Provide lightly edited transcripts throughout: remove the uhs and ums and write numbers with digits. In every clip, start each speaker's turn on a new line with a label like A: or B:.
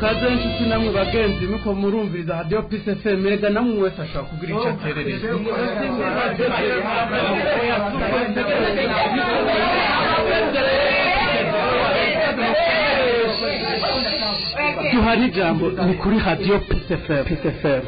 A: Kaze nshuti namwe bagenzi nuko murumviriza Radio Peace FM mega namwe wese ashobora kugira icyo aterereza. Duhana ijambo ni kuri Radio Peace FM. Peace FM.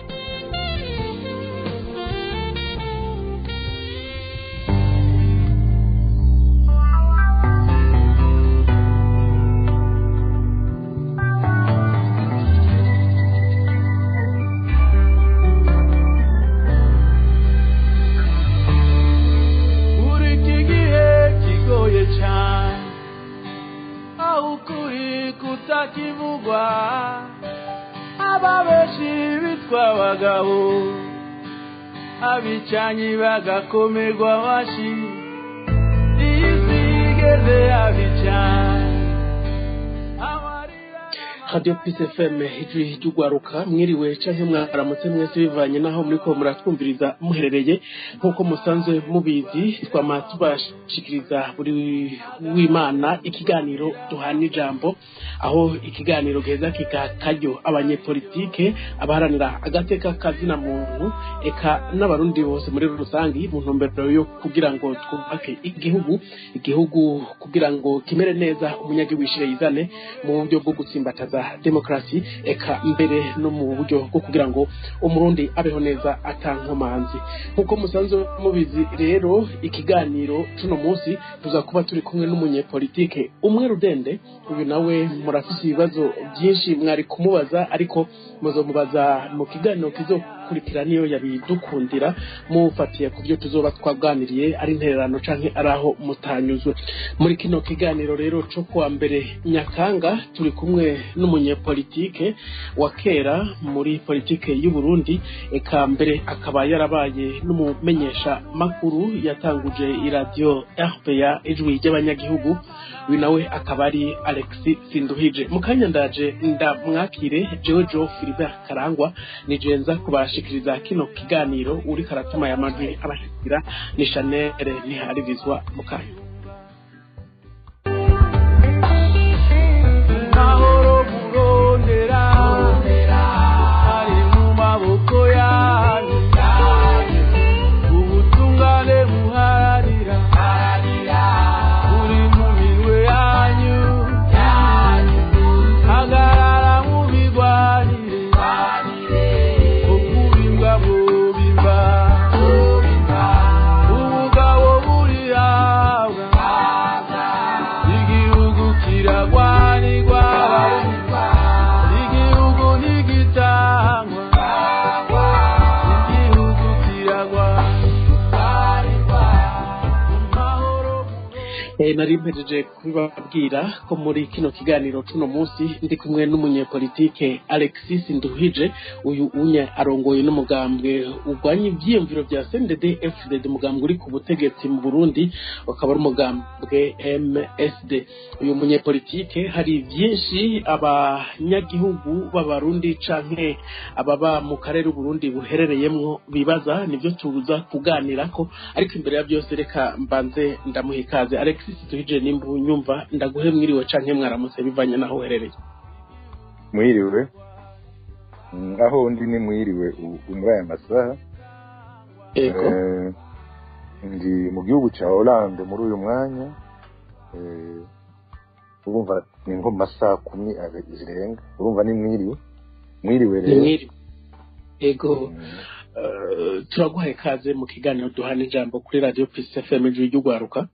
B: Abicanyi bagakomerwa amashi izigeze abicanyi.
A: Radio Peace FM ijwi ry'ugwaruka, mwiriwe canke mwaramutse mwese bivanye naho muriko muratwumviriza muherereye. Nkuko musanzwe mubizi, twama tubashikiriza buri w'Imana ikiganiro duhana ijambo, aho ikiganiro giheza kikakaryo abanyepolitike, abaharanira agateka kazina muntu, eka n'abarundi bose muri rusangi, mu ntumbero yo kugira ngo twubake igihugu kugira ngo kimere neza, umunyagihugu yishire yizane mu buryo bwo gutsimbataza demokrasi, eka mbere no mu buryo bwo kugira ngo umurundi abeho neza atankomanzi. Nkuko musanzwe mubizi rero, ikiganiro cuno munsi tuza kuba turi kumwe n'umunyepolitike umwe rudende. Uyu nawe murafise ibibazo byinshi mwari kumubaza, ariko muzomubaza mu kiganiro kizokurikira niyo yabidukundira, mufatiye ku byo tuzoba twaganiriye, ari intererano canke ari aho mutanyuzwe. Muri kino kiganiro rero co kuwa mbere Nyakanga turi kumwe n'umunyepolitike wa kera muri politike y'u Burundi, eka mbere akaba yarabaye n'umumenyesha makuru, yatanguje iradiyo RPA ijwi ry'abanyagihugu. Uyu nawe akaba ari Alexis Sinduhije. Mu kanya ndaje ndamwakire. Jewe Jo Philibert Karangwa nijenza kubashikiriza kino kiganiro, uri karatuma ya majwi abashikira ni Chanel Niharirizwa. Mu kanya
B: ari mu maboko yanyu, ubutungane muharanira buri mu minwe yanyu, hagarara mubigwanire, okubimbwa mubimba, ubugabo burihabwa, igihugu kiragwanirwa, igihugu ntigitangwa, igihugu kiragwa.
A: Nari mpejeje kubibabwira ko muri kino kiganiro cuno munsi ndi kumwe n'umunyepolitike Alexis Nduhije. Uyu unye arongoye n'umugambwe urwanya ivyiyumviro vya CNDD FDD, umugambwe uri ku butegetsi mu Burundi, ukaba ari umugambwe MSD. Uyu munyepolitike hari vyinshi abanyagihugu b'abarundi canke ababa mu karere Burundi buherereyemwo bibaza, nivyo tuza kuganirako. Ariko imbere ya byose reka mbanze ndamuha ikaze. Alexis Nduhije, nimba unyumva, ndaguhe mwiriwe canke mwaramutse bivanye naho uherereye.
C: Mwiriwe. Aho ndi ni mwiriwe muri aya masaha.
A: Ego.
C: Ndi mu gihugu ca Hollande muri uyu mwanya. Urumva ni nko mu masaha 10 zirenga, urumva ni mwiriwe. Mwiriwe
A: Ni
C: rero.
A: mwiriwe. Ego. Turaguhaye ikaze mu kiganiro duhana ijambo kuri Radio Peace FM ijwi ry'ugwaruka.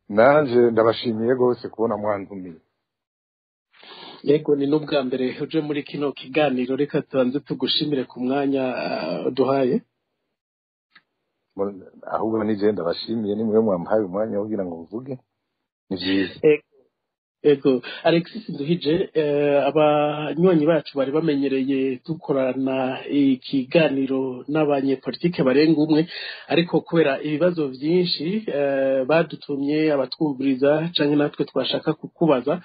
C: Nanje ndabashimiye rwose kubona mwantumiye.
A: Yego, ni n'ubwa mbere uje muri kino kiganiro, reka tubanze tugushimire ku mwanya duhaye.
C: Ahubwo nije ndabashimiye, ni mwe mwampaye umwanya wo kugira ngo mvuge, ni vyiza.
A: Ego, Alexis Nduhije, abanywanyi bacu bari bamenyereye dukorana ikiganiro n'abanyepolitike barenga umwe, ariko kubera ibibazo vyinshi badutumye abatwumviriza canke natwe twashaka kukubaza,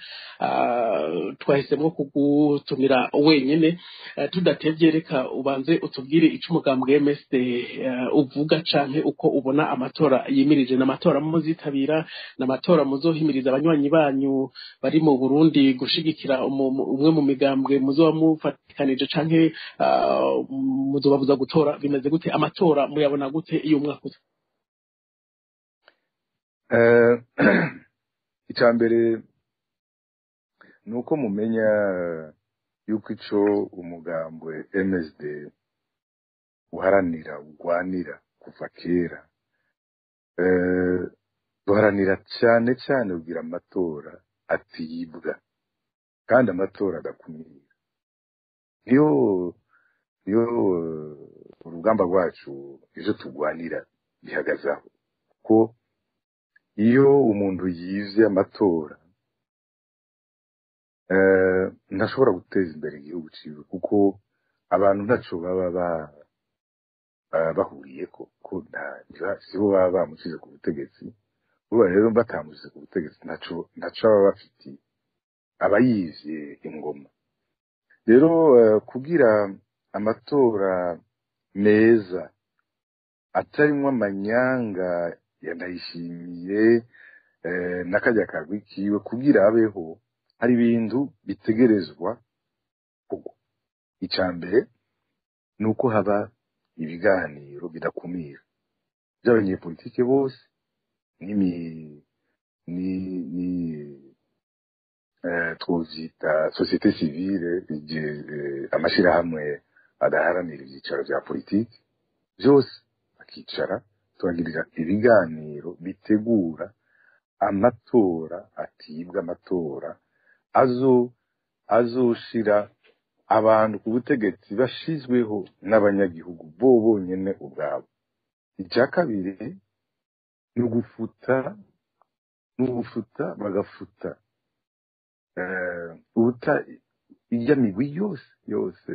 A: twahisemwo kugutumira wenyene. Tudatevye, reka ubanze utubwire ico umugambwe MSD uvuga canke uko ubona amatora yimirije. N'amatora muzitabira? N'amatora muzohimiriza abanywanyi banyu bari mu Burundi gushigikira umwe mu migambwe muzoba mufatikanije canke muzobabuza gutora? Bimeze gute? Amatora muyabona gute iyo umwaka uza?
C: Icya mbere ni uko mumenya yuko ico umugambwe MSD uharanira, ugwanira kuva kera, duharanira cyane cyane kugira amatora atibwa kandi amatora adakumira. Niyo urugamba rwacu, ivyo tugwanira bihagaze aho, kuko iyo umuntu yivye amatora ntashobora guteza imbere igihugu ciwe, kuko abantu ntaco baba bahuriyeko, ko sibo baba bamushize ku butegetsi. Ubu rero batamushize ku butegetsi, ntaco baba bafitiye, aba yivye ingoma. Rero kugira amatora meza atarimwo amanyanga ya Ndayishimiye n'akarya kagwi kiwe, kugira abeho hari ibintu bitegerezwa kugwa. Ica mbere ni uko haba ibiganiro bidakumira by'abanyepolitike bose n'imi ni ni twovyita société civile, amashirahamwe adaharanira ivyicaro vya politiki, vyose bakicara tubagirira ibiganiro bitegura amatora atibwa, amatora azoshira abantu ku butegetsi bashizweho n'abanyagihugu bo bonyene ubwabo. Icya kabiri ni ugufuta bagafuta ubuta ijya migwi yose yose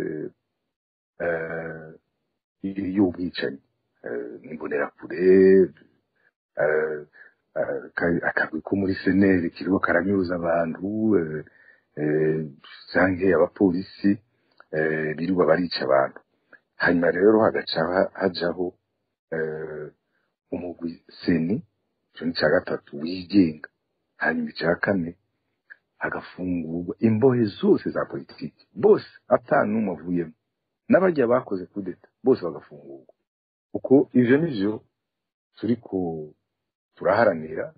C: y'ubwicanyi, imbonerakure, akagwi ko muri seneri kiriko karanyuza abantu, canke abapolisi birirwa barica abantu. Hanyuma rero hagaca hajaho umugwi CENI, ico ni ica gatatu, wigenga. Hanyuma ica kane, hagafungurwa imbohe zose za politiki, bose ata n'umwe avuyemo, n'abarya bakoze kudeta bose bagafungurwa. Uko ivyo nivyo turiko turaharanira.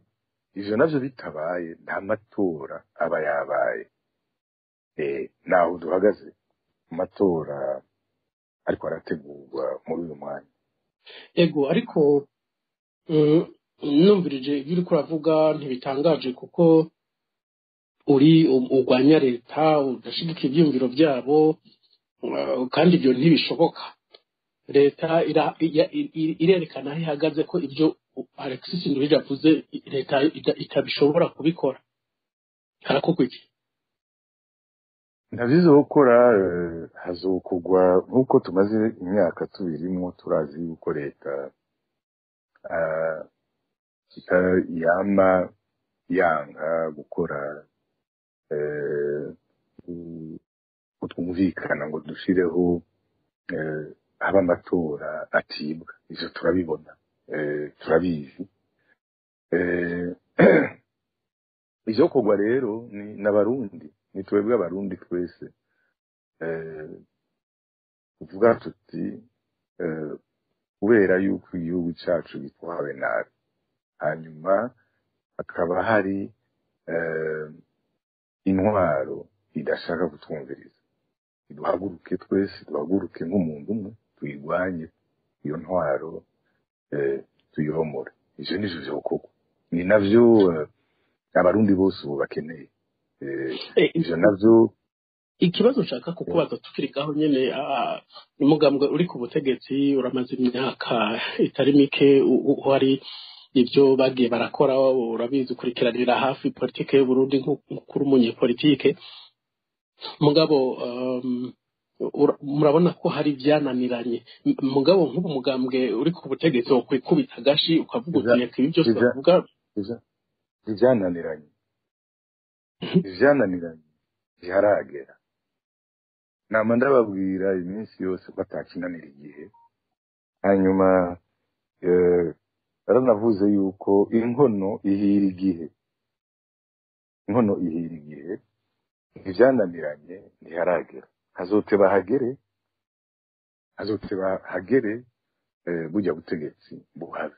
C: Ivyo navyo bitabaye, nta matora aba yabaye. Naho duhagaze mu matora ariko arategurwa muri uyu mwanya.
A: Ego, ariko numvirije ibyo uriko uravuga, ntibitangaje kuko uri urwanya leta, udashigikira ivyiyumviro vyabo, kandi ibyo ntibishoboka. Leta irerekana aho ihagaze, ko ibyo Alexis Nduhije avuze leta itabishobora kubikora. Harakogwa iki?
C: Ntavyo hazokugwa nk'uko tumaze imyaka tubirimwo. Turazi yuko leta yama yanka gukora twumvikana ngo dushireho haba amatora atibwa. Ivyo turabibona, turabizi. Ivyokorwa rero ni n'Abarundi, ni twebwe Abarundi twese tuvuga tuti kubera yuko igihugu cacu gitwawe nabi, hanyuma hakaba hari intwaro idashaka kutwumviriza, duhaguruke twese, duhaguruke nk'umuntu umwe, tuyirwanye iyo ntwaro, tuyihomore. Ivyo nivyo vyokorwa, ni navyo Abarundi bose ubu bakeneye. Ivyo navyo.
A: Ikibazo nshaka kukubaza tukiri ngaho nyene, umugambwe uri ku butegetsi uramaze imyaka itari mike uhari. Ibyo bagiye barakora urabizi, ukurikiranira hafi politike y'Uburundi nk'ukuri umunyepolitike. Mugabo murabona ko hari ibyananiranye. Mugabo nk'ubu mugambwe uri ku butegetsi wokwikubita agashi ukavuga uti reka ibi byose bavuga.
C: Ivyananiranye ntiharagera. Nama ndababwira iminsi yose ko atakinanira igihe. Hanyuma yaranavuze yuko inkono ihira igihe. Inkono ihira igihe, ntivyananiranye, ntiharagera, hazoteba hagere, hazoteba hagere, burya butegetsi buhave.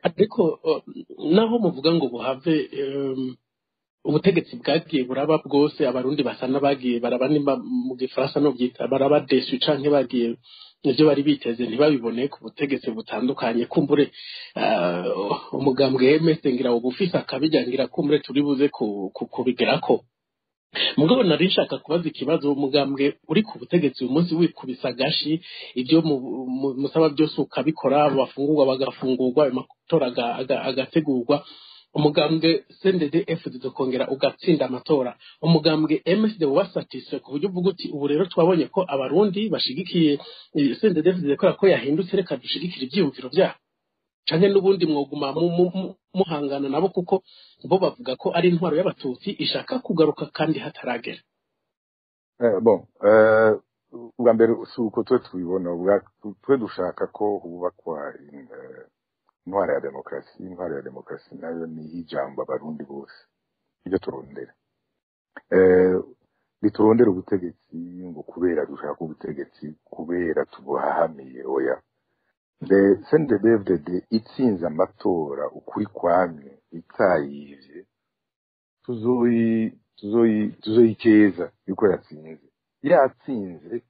A: Ariko naho muvuga ngo buhave, ubutegetsi bwagiye buraba bwose, Abarundi basa n'abagiye baraba, nimba mu Gifaransa no byita baraba déçus, canke bagiye ivyo bari biteze ntibabibone ku butegetsi butandukanye. Kumbure umugambwe MS ngira ubufise akabijyangira, kumbure turi buze kubigerako. Mugabo nari nshaka kubaza ikibazo: umugambwe uri ku butegetsi uyu munsi wikubisa agashi, ibyo musaba byose ukabikora, bafungurwa bagafungurwa, ayo matora agategurwa, umugambwe CNDD FDD ukongera ugatsinda amatora, umugambwe MSD wasatisfait ku buryo uvuga uti: "Ubu rero twabonye ko Abarundi bashigikiye CNDD FDD kubera ko yahindutse, reka dushigikire ivyiyumviro vyabo"? Canke n'ubundi mwoguma muhangana nabo, kuko bo bavuga ko ari intwaro y'Abatutsi ishaka kugaruka kandi hataragera?
C: Bon, ubwa mbere si uko twe tubibona. Twe dushaka ko hubakwa intwaro ya demokarasi. Intwaro ya demokarasi nayo ni ijambo Abarundi bose. Ibyo turondera, ntiturondera ubutegetsi ngo kubera dushaka ubutegetsi, kubera tubuhahamiye, oya. De CNDD-FDD itsinze amatora ukuri kwamye, itayivye, tuzoyikeza yuko yatsinze. Yatsinze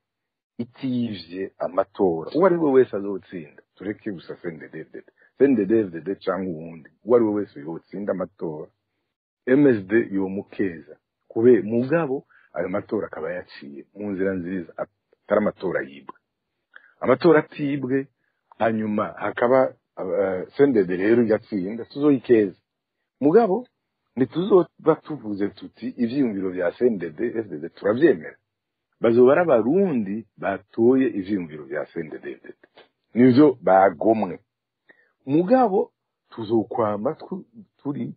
C: itivye amatora, uwo ari we wese azotsinda, tureke gusa CNDD-FDD, CNDD-FDD cyangwa uwundi uwo ari we wese yotsinda amatora, MSD yomukeza kube. Mugabo ayo matora akaba yaciye mu nzira nziza, atari amatora yibwe, amatora atibwe, hanyuma hakaba CNDD rero yatsinda, tuzoyikeza. Mugabo ntituzoba tuvuze tuti ivyiyumviro vya CNDD FDD turavyemera. Bazoba ari Abarundi batoye ivyiyumviro vya CNDD FDD, nivyo bagomwe. Mugabo tuzokwama turi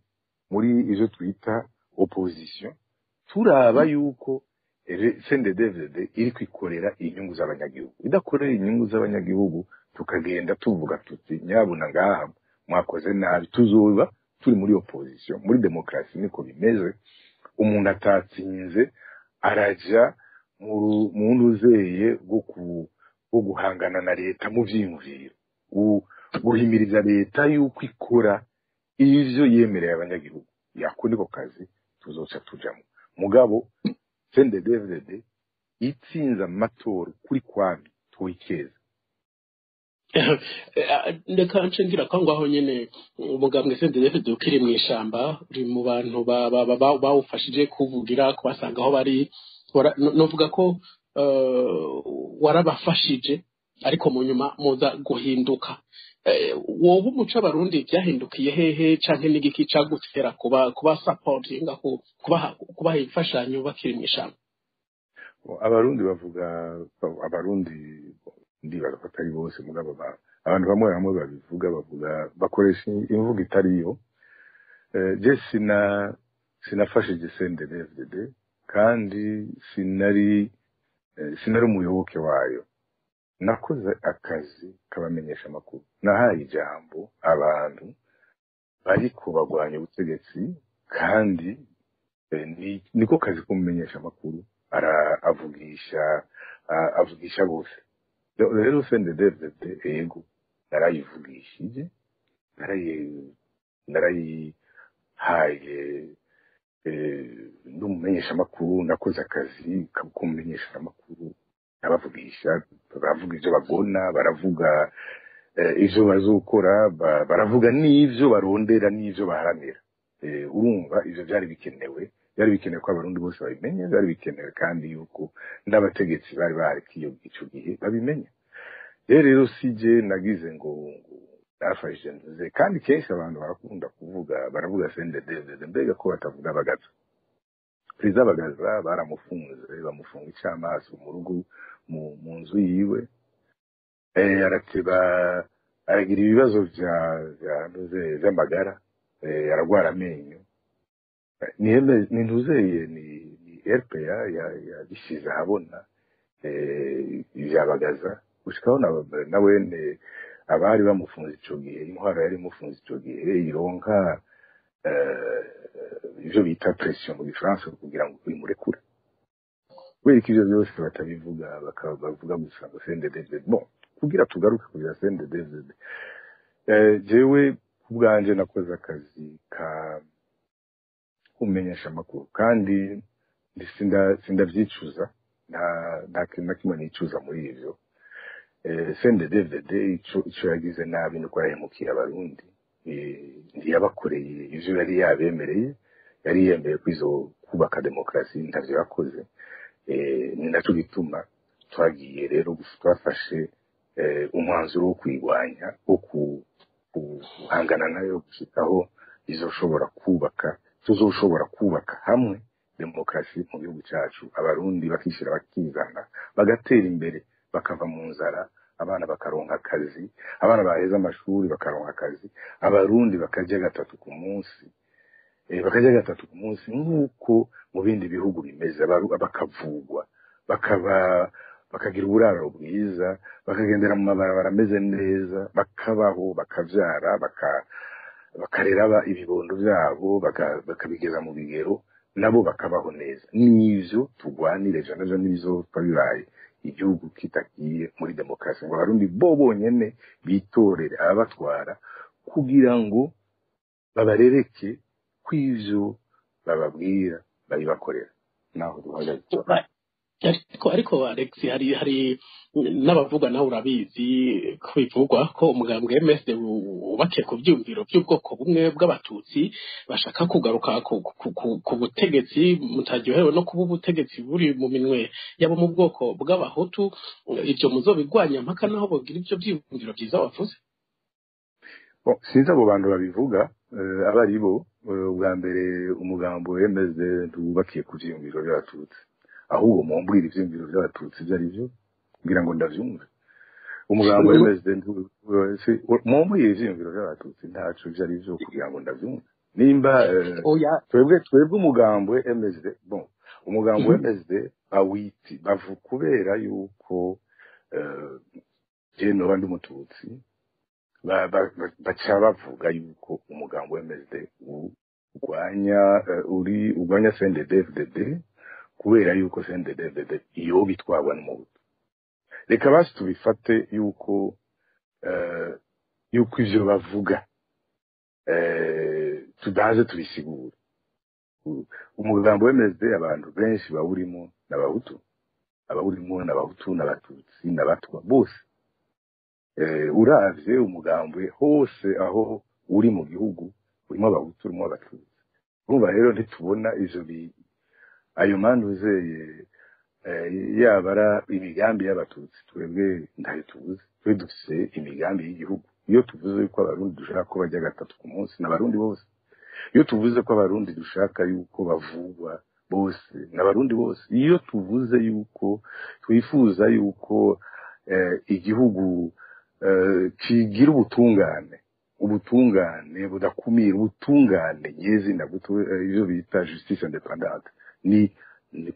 C: muri ivyo twita opposition, turaba yuko CNDD-FDD iri kwikorera inyungu z'abanyagihugu. Idakorera inyungu z'abanyagihugu, tukagenda tuvuga tuti: "Nyabuna ngaha mwakoze nabi." Tuzoba turi muri opposition. Muri demokarasi niko bimeze. Umuntu atatsinze araja mu nduzeye bwo guhangana na leta mu vyiyumviro, guhimiriza leta yuko ikora ivyo yemereye abanyagihugu. Yako niko kazi tuzoca tujamo. Mugabo CNDD-FDD itsinze amatora kuri kwami, tuyikeza.
A: Reka nce ngira ko ngaho nyene umugambwe CNDD-FDD ukiri mu ishamba, uri mu bantu bawufashije kuvugira, kubasanga aho bari. Novuga ko warabafashije, ariko mu nyuma muza guhinduka. Wowe umuco Abarundi byahindukiye hehe, canke n'igiki cagutera kuba supportinga, kubaha imfashanyo bakiri mu ishamba?
C: Abarundi bavuga, Abarundi ndibaza ko atari bose, mugabo abantu bamwe bamwe babivuga, bavuga bakoresha imvugo itari yo. Je sinafashije CNDD-FDD, kandi sinari umuyoboke wayo. Nakoze akazi kabamenyesha amakuru, nahaye ijambo abantu bariko bagwanya ubutegetsi, kandi niko kazi kumumenyesha amakuru, avugisha avugisha bose. Rero CNDD-FDD, ego, narayivugishije, narayihaye n'umumenyesha amakuru. Nakoze akazi kumumenyesha amakuru, abavugisha, baravuga ivyo bagona, baravuga ivyo bazokora, baravuga n'ivyo barondera n'ivyo baharanira. Urumva ivyo vyari bikenewe, byari bikenewe ko Abarundi bose babimenye, byari bikenewe kandi yuko n'abategetsi bari bahari ico gihe babimenya. Rero sije nagize ngo nafashije ntuze. Kandi kenshi abantu barakunda kuvuga, baravuga CNDD-FDD, mbega ko batavuga Bagaza? Perezida Bagaza baramufunze, bamufunga icamaso mu rugo, mu nzu yiwe. Arateba aragira ibibazo vya ntuze vy'amagara, aragwara amenyo. Ni ntuzeye, ni RPA yabishize ahabona ivya Bagaza, gushikaho na wene abari bamufunze ico gihe, intwaro yari imufunze ico gihe, ironka ivyo bita pression mu gifaransa kugira ngo imurekure. Kubera ko ivyo byose batabivuga, bavuga gusa ngo CNDD-FDD. Bon, kugira tugaruke kugira CNDD-FDD, jewe ku bwanje nakoze akazi ka kumenyesha amakuru, kandi sindavyicuza, nta kintu na kimwe nicuza muri ivyo. CNDD-FDD ico yagize nabi nuko yahemukiye Abarundi. Ntiyabakoreye ivyo yari yabemereye. Yari yemeye ko izo kubaka demokarasi, ntavyo yakoze. Ni naco gituma twagiye rero twafashe umwanzuro wo kuyirwanya, wo guhangana nayo gushikaho izoshobora kubaka, tuzoshobora kubaka hamwe demokarasi mu gihugu cyacu, Abarundi bakishyira bakizana, bagatera imbere, bakava mu nzara, abana bakaronka akazi, abana baheza amashuri bakaronka akazi, Abarundi bakarya gatatu ku munsi, bakarya gatatu ku munsi nk'uko mu bindi bihugu bimeze, bakavugwa, bakaba bakagira uburaro bwiza, bakagendera mu mabarabara ameze neza, bakabaho, bakavyara, bakarera ibibondo byabo, bakabigeza mu bigero, nabo bakabaho neza. N'ivyo tugwanire, ivyo navyo ntibizopfa bibaye igihugu kitagiye muri demokarasi, ngo Abarundi bo bonyene bitorere ababatwara kugira ngo babarereke ko ivyo bababwira babibakorera. Naho duhagaze.
A: Ariko Alex, hari n'abavuga, nawe urabizi ko bivugwa ko umugambwe MSD wubakiye ku byumviro by'ubwoko bumwe bw'Abatutsi bashaka kugaruka ku butegetsi, mutaryohewe no kuba ubutegetsi buri mu minwe yabo mu bwoko bw'Abahutu. Ibyo muzobigwanya mpaka naho bogira ibyo byiyumviro byiza wavuze?
C: Bon, sinzi abo bantu babivuga aba ari bo. Ubwa mbere, umugambo MSD ntiwubakiye ku vyiyumviro by'Abatutsi. Ahubwo mumbwira ivyiyumviro by'Abatutsi ibyo ari byo kugira ngo ndavyumve. Umugambo MSD, mumbwira ivyiyumviro by'Abatutsi ntaco ivyo ari byo kugira ngo ndavyumve. Nimba twebwe umugambo MSD, bon, umugambo MSD bawiti bavu kubera yuko je noba ndi Umututsi, baca bavuga yuko umugambo MSD urwanya, uri urwanya CNDD-FDD kubera yuko CNDD-FDD iyo bitwarwa n'Umuhutu. Reka basi tubifate yuko ivyo bavuga, tudaze tubisigura. Umugambo w'MSD abantu benshi bawurimo n'Abahutu, abawurimo n'Abahutu n'Abatutsi n'Abatwa bose. Uravye umugambwe hose aho uri mu gihugu, urimo Abahutu, urimo Abatutsi. Urumva rero ntitubona ivyo ayo manduzeye yaba ari imigambi y'Abatutsi. Twebwe ntayo tubuze. Twe dufise imigambi y'igihugu. Iyo tuvuze yuko Abarundi dushaka ko bajya gatatu ku munsi, n'Abarundi bose. Iyo tuvuze ko Abarundi dushaka yuko bavugwa bose, n'Abarundi bose. Iyo tuvuze yuko twifuza yuko igihugu kigira ubutungane, ubutungane budakumira, ubutungane nyezina, ivyo bita justice indépendante, ni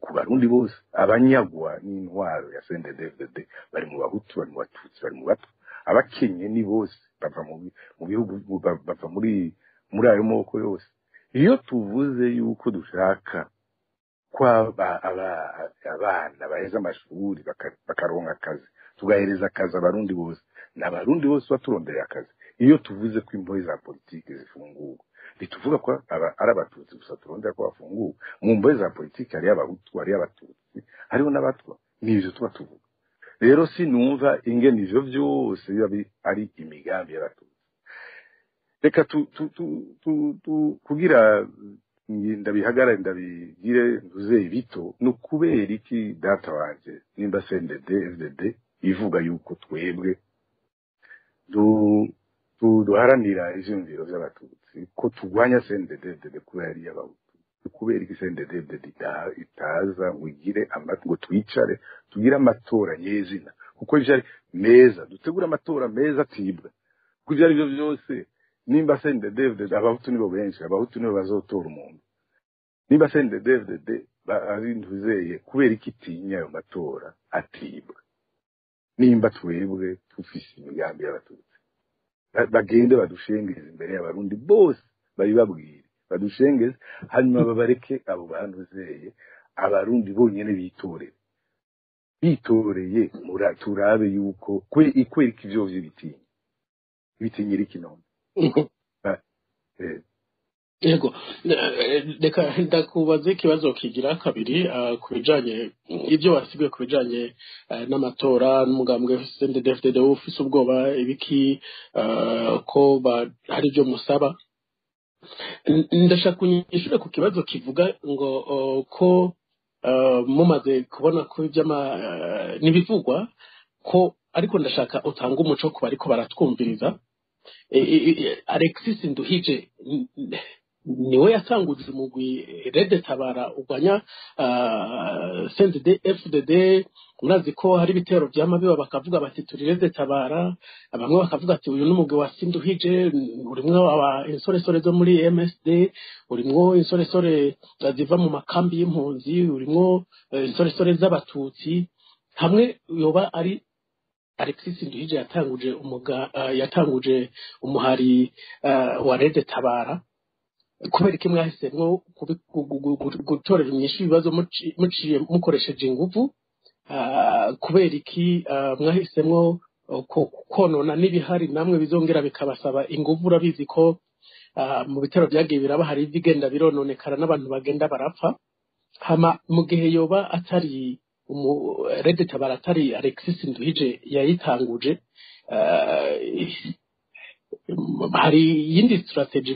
C: ku Barundi bose. Abanyagwa n'intwaro ya CNDD-FDD bari mu Bahutu, bari mu Batutsi, bari mu Batwa, abakenye ni bose, bava mu bihugu, bava muri ayo moko yose. Iyo tuvuze yuko dushaka ko abana baheza amashuri bakaronka akazi, tugahereza akazi Abarundi bose, n'Abarundi bose baturondereye akazi. Iyo tuvuze ko imbohe za politiki zifungurwa, ntituvuga ko ari Abatutsi gusa turondera ko bafungurwa. Mu mbohe za politiki hariyo Abahutu, hariyo Abatutsi, hariho n'Abatwa. N'ivyo tuba tuvuga. Rero sinumva ingene ivyo vyose biba ari imigambi y'Abatutsi. Reka tu kugira ndabihagarare, ndabigire ntuze bito. Ni ukubera iki, data wanje, nimba CNDD FDD ivuga yuko twebwe duharanira ivyumviro vy'Abatutsi, ko turwanya CNDD FDD kubera ari iy'Abahutu, kubera iki CNDD FDD itaza ngo igire ngo twicare tugire amatora nyezina, kuko ivyo ari meza, dutegure amatora meza atibwa? Kuko ivyo ari byo byose, nimba CNDD FDD, Abahutu nibo benshi, Abahutu nibo bazotora umuntu. Nimba CNDD FDD ari ntuzeye, kubera iki itinya ayo matora atibwa, nimba twebwe tufise imigambi y'Abatutsi? Bagende badushengeze imbere y'Abarundi bose, babibabwire. Badushengeze hanyuma babareke abo banuzeye abarundi bonyene bitorere. Bitoreye turabe yuko kwereka ivyo vy'ibitinya. Ibitinyira iki none?
A: Yego, reka ndakubaze ikibazo kigira kabiri ku bijanye ibyo wasiguye ku bijanye n'amatora n'umugambwe CNDD-FDD ufise ubwoba ibiki ko hari ibyo musaba. Ndashaka kunyishure ku kibazo kivuga ngo ko mumaze kubona ko n'ibivugwa ko, ariko ndashaka utanga umuco ku bariko baratwumviriza. Alexis Nduhije niwe yatanguje umugwi Red Tabara urwanya CNDD FDD. Murazi ko hari ibitero vyama biba bakavuga bati turi Red Tabara, bamwe bakavuga ati uyu n'umugwi wa Sinduhije urimwo aba insoresore zo muri MSD, urimwo insoresore ziva mu makambi y'impunzi, urimwo insoresore z'abatutsi. Hamwe yoba ari Alexis Nduhije yatanguje yatanguje umuhari wa Red Tabara, kubera iki mwahisemwo gutorera inyishu ibibazo muciye mukoresheje inguvu? Kubera iki mwahisemwo konona n'ibihari namwe bizongera bikabasaba inguvu? Urabizi ko mu bitero byagiye biraba hari ibigenda birononekara n'abantu bagenda barapfa. Hama mu gihe yoba atari Red Tabara, atari Alexis Nduhije yayitanguje, hari iyindi strategy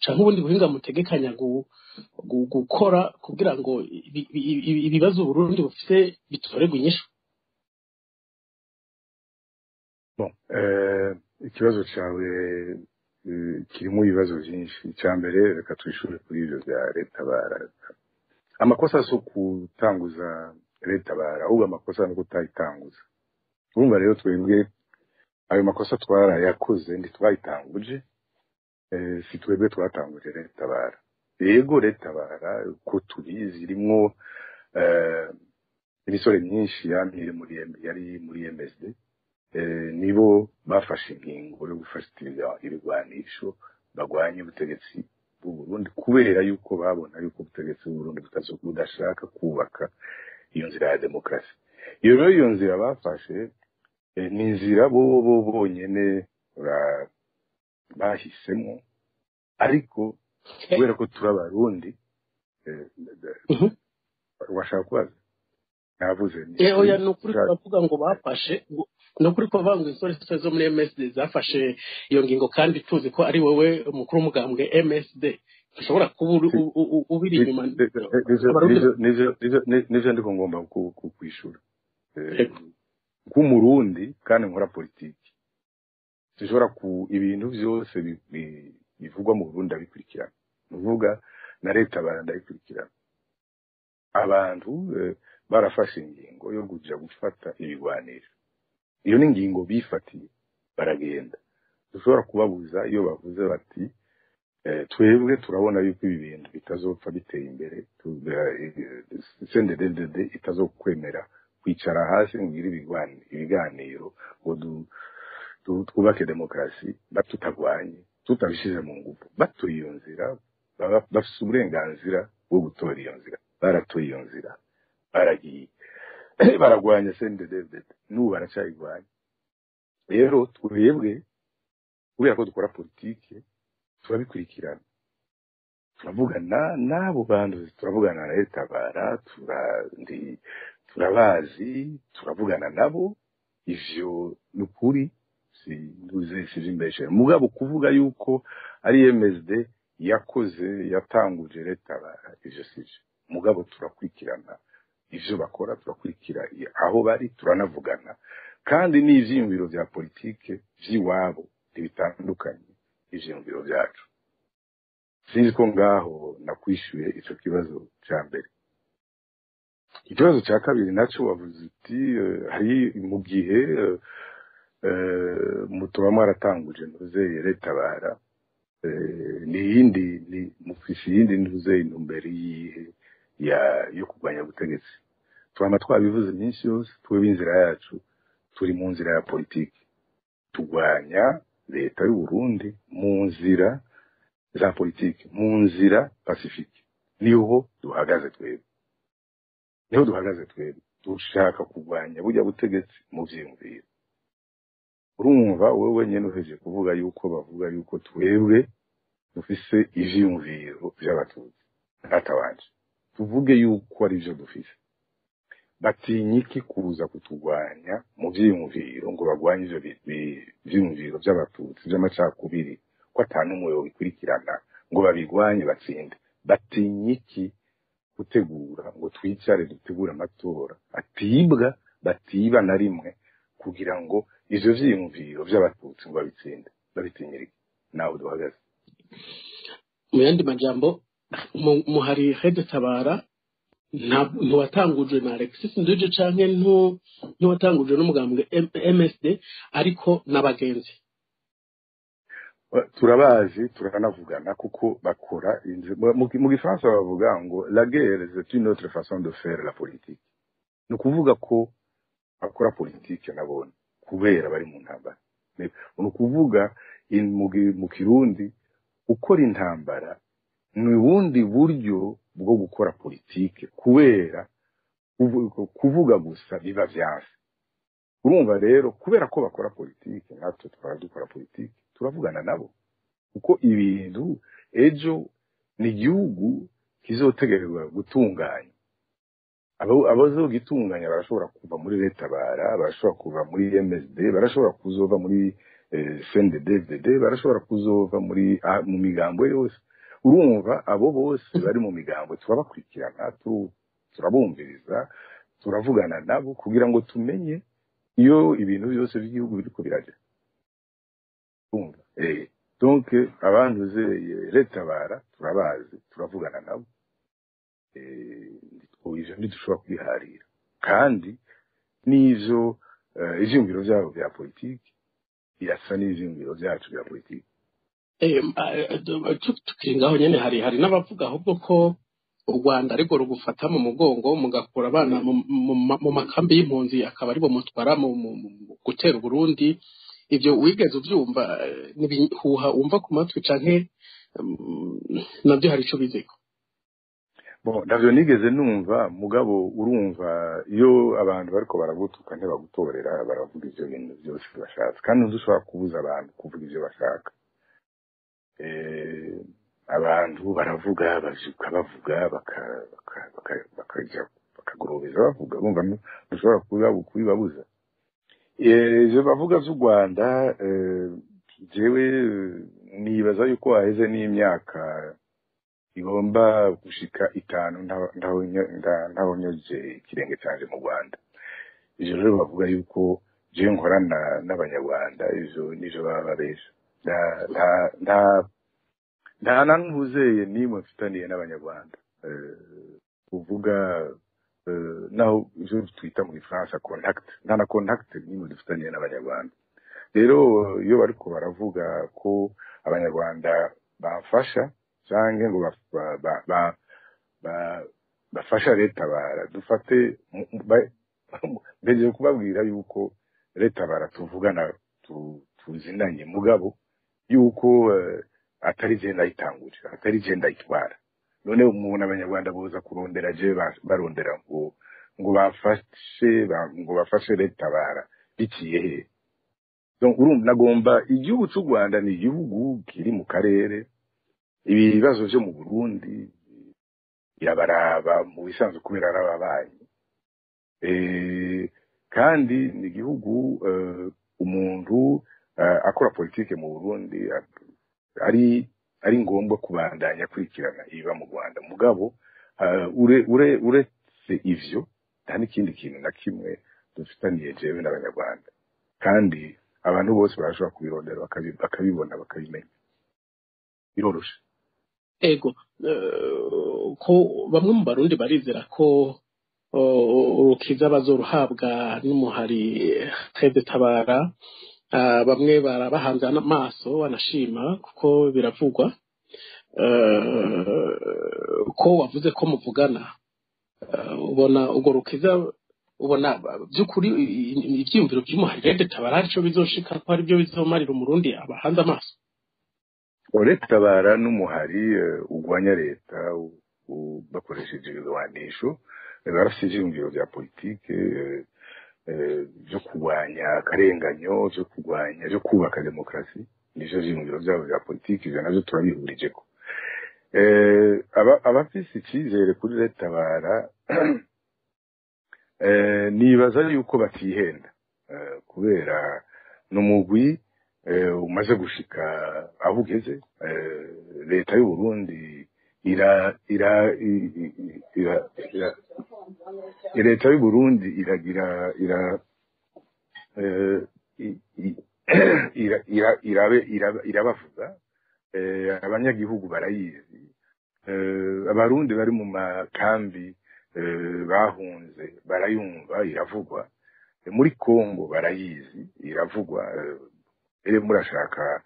A: canke ubundi buhinga mutegekanya gukora kugira ngo ibibazo Burundi bufise bitorerwe inyishu?
C: Bon, ikibazo cawe kirimo ibibazo vyinshi. Icya mbere, reka twishure kuri ivyo vya Red Tabara. Amakosa si ukutanguza Red Tabara, ahubwo amakosa ni ukutayitanguza. Urumva rero twebwe ayo makosa twarayakoze, ntitwayitanguje, si twebwe twatanguje Red Tabara. Yego, Red Tabara uko tubizi irimwo imisore myinshi yamye yari muri MSD, nibo bafashe ingingo yo gufata ibigwanisho bagwanye ubutegetsi bw'u Burundi, kubera yuko babona yuko ubutegetsi bw'u Burundi budashaka kubaka iyo nzira ya demokarasi. Iyo rero iyo nzira bafashe ni inzira bo bonyene bahisemo, ariko kubera ko turi abarundi. Washaka kubaza? Navuze.
A: Oya, ni ukuri turavuga ngo bafashe, ni ukuri kuvuga ngo insoresore zo muri MSD zafashe iyo ngingo, kandi tuzi ko ari wowe umukuru w'umugambwe MSD, ushobora kuba ubiri inyuma.
C: Nivyo ndiko ngomba kwishura nk'umurundi kandi nkora politiki. Sinshobora ku ibintu vyose bivugwa mu Burundi ndabikurikirana, nuvuga na leta ndayikurikirana. Abantu barafashe ingingo yo kuja gufata ibigwanisho, iyo ni ingingo bifatiye baragenda. Dushobora kubabuza iyo bavuze bati twebwe turabona yuko ibi bintu bitazopfa biteye imbere, CNDD-FDD itazokwemera kwicara hasi ngo igire ibiganiro ngo twubake demokarasi tutagwanye, tutabishize mu ngufu. Batoye iyo nzira, bafise uburenganzira bwo gutora iyo nzira, baratoye iyo nzira, baragiye baragwanya CNDD-FDD, n'ubu baracayigwanya. Rero twebwe kubera ko dukora politike turabikurikirana, turavugana n'abo bantu, turavugana na Red Tabara, turabazi, turavugana nabo. Ivyo ni ukuri, sizimbeshe. Mugabo kuvuga yuko ari MSD yakoze yatanguje Red Tabara, ivyo sivyo. Mugabo turakurikirana ivyo bakora, turakurikira aho bari, turanavugana, kandi n'ivyiyumviro vya politike vy'iwabo ntibitandukanye ivyiyumviro vyacu. Sinzi ko ngaho nakwishuye ico kibazo ca mbere. Ikibazo ca kabiri naco wavuze uti hari mu gihe mutoba mwaratanguje ntuzeye Red Tabara, ni yindi ni mufise iyindi ntuzeye intumbero yihe yo kurwanya ubutegetsi? Twama twabivuze iminsi yose, twebwe inzira yacu turi mu nzira ya politiki, turwanya leta y'u Burundi mu nzira za politike mu nzira pacifique. Niho duhagaze twebwe, niho duhagaze twebwe. Dushaka kurwanya burya butegetsi mu vyiyumviro. Urumva wewe wenyene uhejeje kuvuga yuko bavuga yuko twebwe dufise ivyiyumviro vy'abatutsi. Data wanje, tuvuge yuko ari vyo dufise, batinyiki kuza kuturwanya mu vyiyumviro ngo bagwanye ivyo vyiyumviro vy'abatutsi vy'amacakubiri, ko ata n'umwe yobikurikirana ngo babigwanye batsinde? Batinyiki gutegura ngo twicare dutegure amatora atibwa, batiba na rimwe, kugira ngo ivyo vyiyumviro vy'abatutsi ngo babitsinde? Babitinyirike? Nawe duhagaze.
A: Mu yandi majambo, muhari RED Tabara ntiwatangujwe na Alexis Nduje canke ntiwatangujwe n'umugambwe MSD, ariko n'abagenzi.
C: Turabazi, turanavugana, kuko bakora mu gifaransa bavuga ngo "la guerre, c'est une autre façon de faire la politique". Ni ukuvuga ko bakora politike nabone kubera bari mu ntambara. Ni ukuvuga mu kirundi, ukora intambara ni ubundi buryo bwo gukora politike, kubera kuvuga gusa biba vyanse. Urumva rero, kubera ko bakora politike, natwe twara dukora politike, turavugana nabo, kuko ibintu ejo ni igihugu kizotegerezwa gutunganya. Abazogitunganya barashobora kuva muri Red Tabara, barashobora kuva muri MSD, barashobora kuzova muri CNDD-FDD, barashobora kuzova muri mu migambo yose. Urumva, abo bose bari mu migambo turabakurikirana, turabumviriza, turavugana nabo kugira ngo tumenye iyo ibintu byose by'igihugu biriko biraja. Urumva, donc abantu zeye Red Tabara turabazi, turavugana nabo. Ivyo ntidushobora kubiharira, kandi n'ivyo ivyiyumviro vyabo vya politiki birasa n'ivyiyumviro vyacu vya politiki.
A: Tukiri ngaho nyene, hari n'abavuga ahubwo ko u Rwanda ariko rugufata mu mugongo, mugakura abana mu makambi y'impunzi, akaba aribo mutwara mu gutera Uburundi. Ivyo wigeze uvyumva? N'ibihuha wumva ku matwi, canke navyo hari ico bizeko?
C: Bon, ntavyo nigeze numva, mugabo urumva, iyo abantu bariko baragutuka ntibagutorera, baravuga ivyo bintu byose bashatse, kandi ntushobora kubuza abantu kuvuga ivyo bashaka. Abantu baravuga, bavyuka bavuga, bakaja bakagorobeza bavuga. Urumva, ntushobora kubibabuza. Ivyo bavuga vy'u Rwanda, jewe nibaza yuko haheze n'imyaka igomba gushika 5 ntahonyoje ikirenge canje mu Rwanda. Ivyo rero bavuga yuko jewe nkorana n'abanyarwanda, ivyo nivyo baba babesha. Nta na ntuzeye nimwe mfitaniye n'abanyarwanda, kuvuga naho ivyo twita mu gifaransa contact, nta na contact nimwe dufitaniye n'abanyarwanda. Rero iyo bariko baravuga ko abanyarwanda bamfasha canke ngo bafasha Red Tabara, dufate mbejeje kubabwira yuko Red Tabara tuvugana, tuzinanye, mugabo yuko atari je ndayitanguje, atari je ndayitwara. None umuntu abanyarwanda boza kurondera je barondera ngo bafashe ngo bafashe Red Tabara biciye he? Donc urumva, nagomba, igihugu cy'u Rwanda ni igihugu kiri mu karere. Ibibazo vyo mu Burundi birabaraba mu bisanzwe kubera ari ababanyi, kandi ni igihugu umuntu akora politike mu Burundi ari ngombwa kubandanya akurikirana ibiba mu Rwanda. Mugabo uretse ivyo, nta n'ikindi kintu na kimwe dufitaniye jewe n'abanyarwanda, kandi abantu bose barashobora kubirondera bakabibona, bakabimenya, biroroshe.
A: Ego, ko bamwe mu barundi barizera ko urukiza bazoruhabwa n'umuhari RED Tabara, bamwe barabahanze amaso banashima, kuko biravugwa ko wavuze ko muvugana, ubona urwo rukiza, ubona by'ukuri ivyiyumviro vy'umuhari RED Tabara arico bizoshika ko, aribyo bizomarira umurundi abahanze amaso?
C: Tabara n'umuhari ugwanya leta bakoresheje ibigwanisho. Barafise ivyiyumviro vya politike vyo kurwanya akarenganyo, vyo kurwanya, vyo kubaka demokarasi. Nivyo vyiyumviro vyabo vya politike, ivyo navyo turabihurijeko. Abafise icizere kuri Tabara, nibaza yuko batihenda, kubera n'umugwi umaze gushika aho ugeze. Leta y'u Burundi ira ira ira ira leta y'u Burundi iragira ira ira ira irabe irabavuga. Abanyagihugu barayizi, abarundi bari mu makambi bahunze barayumva, iravugwa. Muri Kongo barayizi, iravugwa. Ere murashaka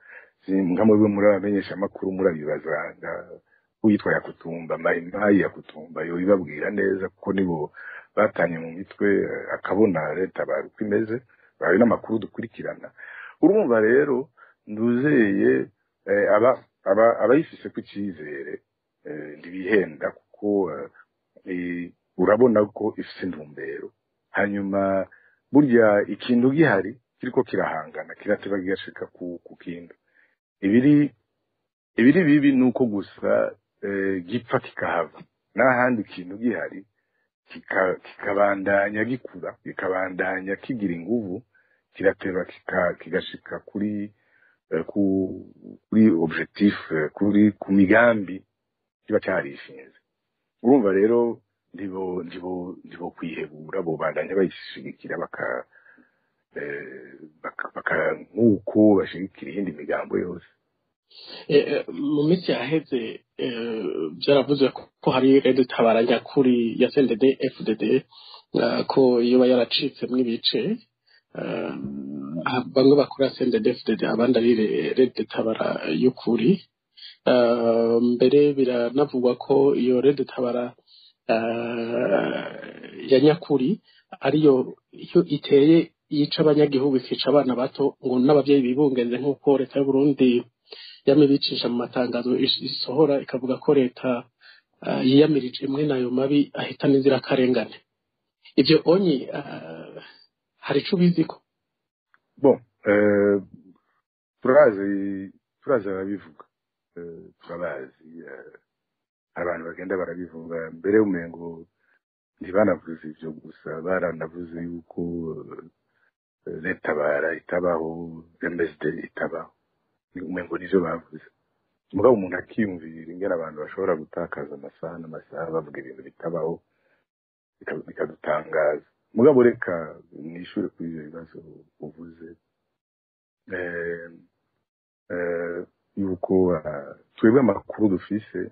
C: nka mwebwe muri abamenyesha amakuru murabibaza uyitwa Yakutumba, Mayimayi Yakutumba, yo ibabwira neza, kuko nibo batanye mu mitwe, akabona leta bari uko imeze, bari n'amakuru dukurikirana. Urumva rero nduzeye aba abayifise ku cyizere ntibihenda, kuko urabona ko ifise intumbero. Hanyuma burya ikintu gihari kiriko kirahangana kirateba gigashika ku kintu. Ibiri bibi nuko gusa gipfa kikahava, n'ahandi ikintu gihari kikabandanya gikura, kikabandanya kigira inguvu, kirateba kigashika kuri objectif, kuri ku migambi kiba cyarishinze. Urumva rero ndibo kwihebura, bobandanya bayishigikira baka nk'uko bashigikira iyindi migambo yose.
A: Mu minsi yaheze byaravuze ko hari Red Tabara nyakuri ya CNDD FDD, ko yoba yaracitsemwo ibice, bamwe bakora CNDD FDD, abandi ari Red Tabara y'ukuri. Mbere biranavugwa ko iyo Red Tabara ya nyakuri ariyo iyo iteye yica abanyagihugu, ikica abana bato ngo n'abavyeyi bibungenze, nk'uko leta y'u Burundi yamye ibicisha mu matangazo isohora, ikavuga ko leta yiyamirije imwe nayo mabi ahitana inzirakarengane. Ivyo onyi hari ico ubiziko?
C: Bon, turazi ababivuga, turabazi abantu bagenda barabivuga. Mbere umengo ntibanavuze ivyo gusa, baranavuze yuko leta bara itabaho, MSD itabaho, umengo nivyo bavuze. Mugabo umuntu akiyumvira ingene abantu bashobora gutakaza amasaha n'amasaha bavuga ibintu bitabaho, bikadutangaza. Mugabo reka nishure kuri ivyo bibazo uvuze, yuko twebwe amakuru dufise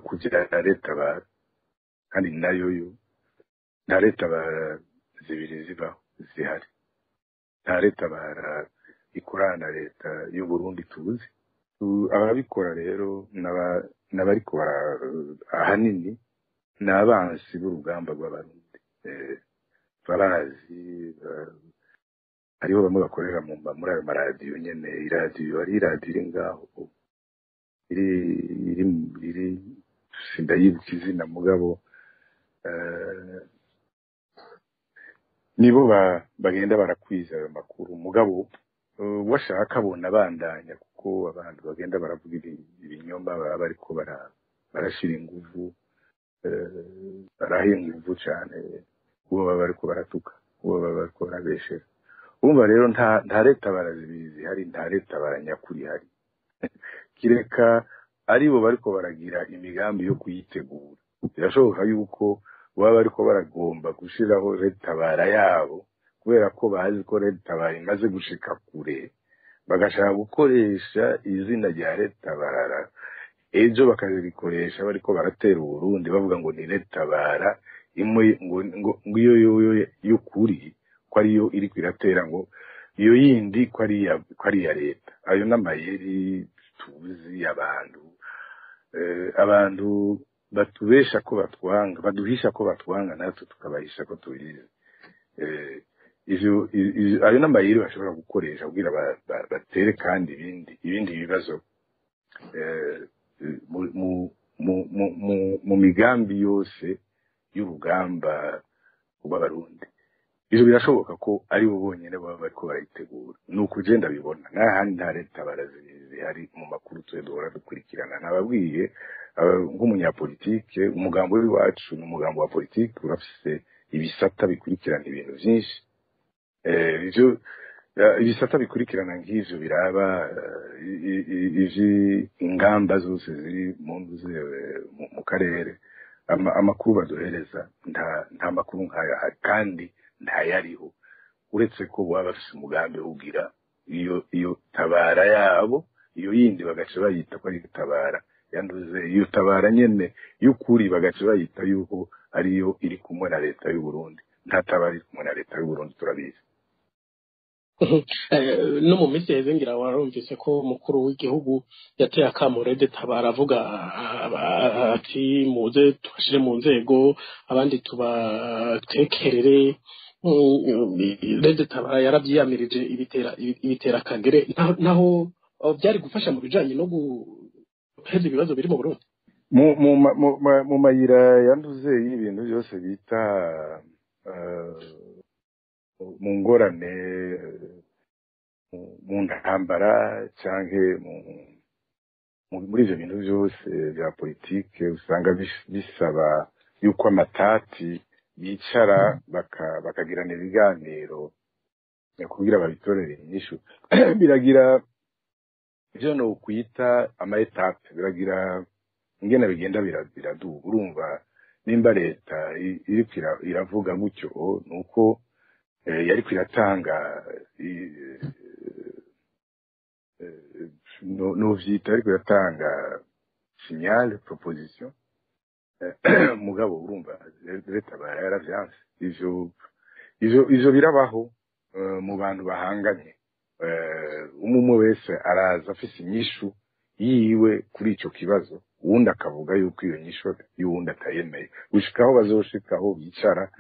C: kugira leta bara, kandi nayo yo nta leta bara zibiri zibaho zihari, nta leta bara ikorana na leta y'u Burundi tuzi. Ababikora rero n'abariko ahanini ni abansi b'urugamba rw'abarundi. Barazi, hariho bamwe bakorera muri ayo maradiyo nyene, iradiyo hari iradiyo iri ngaho iri sindayibuka izina, mugabo nibo bagenda barakwiza ayo makuru. Mugabo washaka abona bandanya, kuko abantu bagenda baravuga ibinyoma baba bariko barashira inguvu, baraha inguvu cane uwo baba bariko baratuka, uwo baba bariko barabeshera. Urumva rero nta leta barazibiri zihari, nta leta baranyakuri ihari, kireka aribo bariko baragira imigambi yo kuyitegura. Birashoboka yuko baba bariko baragomba gushiraho leta bara yabo, kubera ko bazi ko leta bara imaze gushika kure, bagashaka gukoresha izina rya leta bara, ejo bakazirikoresha bariko baratera Uburundi bavuga ngo ni leta bara imwe, ngo iyo yo y'ukuri ko ariyo iriko iratera, ngo iyo yindi ko ari iya leta. Ayo n'amayeri tuzi abantu, abantu batubesha ko batwanga, baduhisha ko batwanga, natwe tukabahisha ko tubizi. Ivyo ayo n'amayeri bashobora gukoresha kugira batere kandi ibindi bibazo mu migambi yose y'urugamba rw'Abarundi. Ivyo birashoboka ko ari bo bonyene baba bariko barayitegura, ni uko je ndabibona. N'ahandi nta leta zihari mu makuru twe duhora dukurikirana. Nababwiye nk'umunyapolitike, umugambo w'iwacu ni umugambo wa politike, urafise ibisata bikurikirana ibintu vyinshi. Ivyo ibisata bikurikirana nk'ivyo biraba ivyi ingamba zose ziri mu karere. Amakuru baduhereza nta makuru nk'ayo ahari, kandi ntayariho, uretse ko baba bafise umugambi wo kugira iyo tabara yabo, iyo yindi bagaca bayita ko ari tabara yanduze, iyo tabara nyene y'ukuri bagaca bayita yuko ariyo iri kumwe na leta y'u Burundi. Nta tabara iri kumwe na leta y'u Burundi, turabizi.
A: No mu minsi iheze ngira warumvise ko umukuru w'igihugu yateye akamo Red Tabara, avuga ati muze tubashire mu nzego, abandi tubatekerere. Red Tabara yaravyiyamirije, ibitera akagere. Naho byari gufasha mu bijanye no guheza ibibazo biri mu Burundi.
C: Mu mayira yanduze y'ibintu byose bita mu ngorane, mu ntambara canke muri ivyo bintu byose bya politike, usanga bisaba yuko amatati bicara bakagirana ibiganiro kugira babitorere inyishu. Biragira ivyo no kwita ama étapes, biragira ingene bigenda biraduga. Urumva nimba leta iriko iravuga gutyo, nuko yariko iratanga novyita ariko iratanga signal, proposition. Mugabo urumva leta yaravyanse. Ivyo birabaho mu bantu bahanganye. Umwe wese araza afise inyishu yiwe kuri ico kibazo, uwundi akavuga yuko iyo nyishu y'uwundi atayemeye, gushika aho bazoshika aho bicara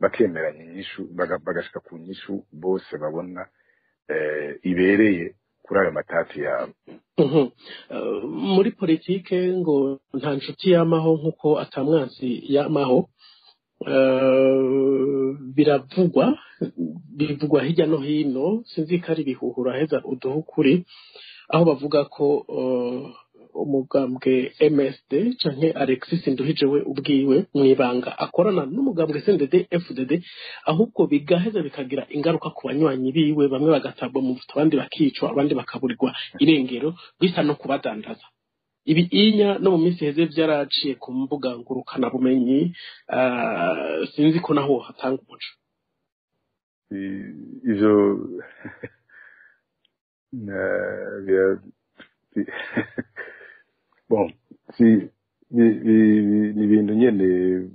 C: bakemeranya inyishu, bagashika ku nyishu bose babona ibereye kuri ayo matati yabo.
A: Muri politike ngo nta nshuti yamaho nk'uko atamwansi yamaho. Biravugwa, bivugwa hirya no hino, sinzi ko ari ibihuhura, heza uduhe ukuri, aho bavuga ko umugambwe MSD canke Alexis Nduhije we ubwiwe mwibanga akorana n'umugambwe CNDD FDD, ahubwo bigaheza bikagira ingaruka ku banywanyi biwe, bamwe bagatabwa mu mvuto, abandi bakicwa, abandi bakaburirwa irengero, bisa no kubadandaza. Ibi inya no mu minsi iheze vyaraciye ku mbuga ngurukana bumenyi. Sinzi ko naho hatanga umuco.
C: Ivyo bon, si ni ibintu nyene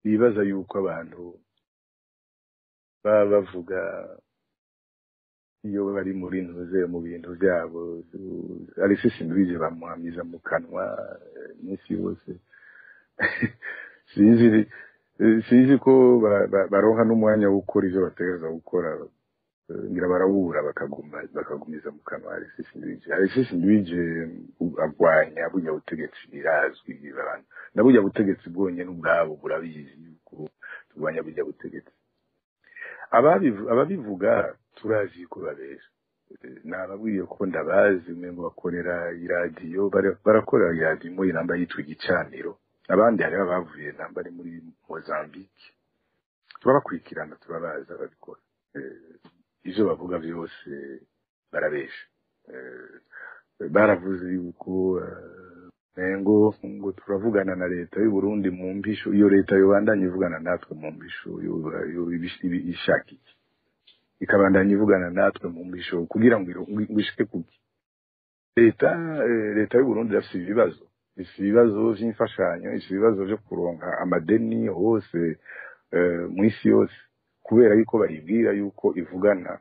C: nibaza yuko abantu baba bavuga iyo bari muri ntuze mu bintu byabo. Alexis Nduhije bamuhamiza mu kanwa iminsi yose. Sinzi ko baronka n'umwanya wo gukora ivyo bategereza gukora. Ngira barawubura, bakagumiza mu kanwa Alexis Nduhije. Alexis Nduhije agwanya burya butegetsi, birazwi abantu, na burya butegetsi bwonyene ubwabo burabizi yuko turwanya burya butegetsi. Ababivuga turazi ko babesha. Nababwiye ko ndabazi, umengo bakorera iradiyo, barakorera iradiyo imwe namba yitwa Igicaniro, abandi hariho abavuye namba ari muri Mozambique. Turabakurikirana, turabazi ababikora. Ivyo bavuga vyose barabesha. Baravuze yuko ngo turavugana na leta y'u Burundi mu mpisho. Iyo leta yobandanya ivugana natwe mu mpisho, ishaka iki? Ikabandanya ivugana natwe mu mpisho kugira ngo ishike kuki? Leta y'u Burundi irafise ibibazo, ifise ibibazo vy'imfashanyo, ifise ibibazo vyo kuronka amadeni hose mw'isi yose, kubera yuko bayibwira yuko ivugana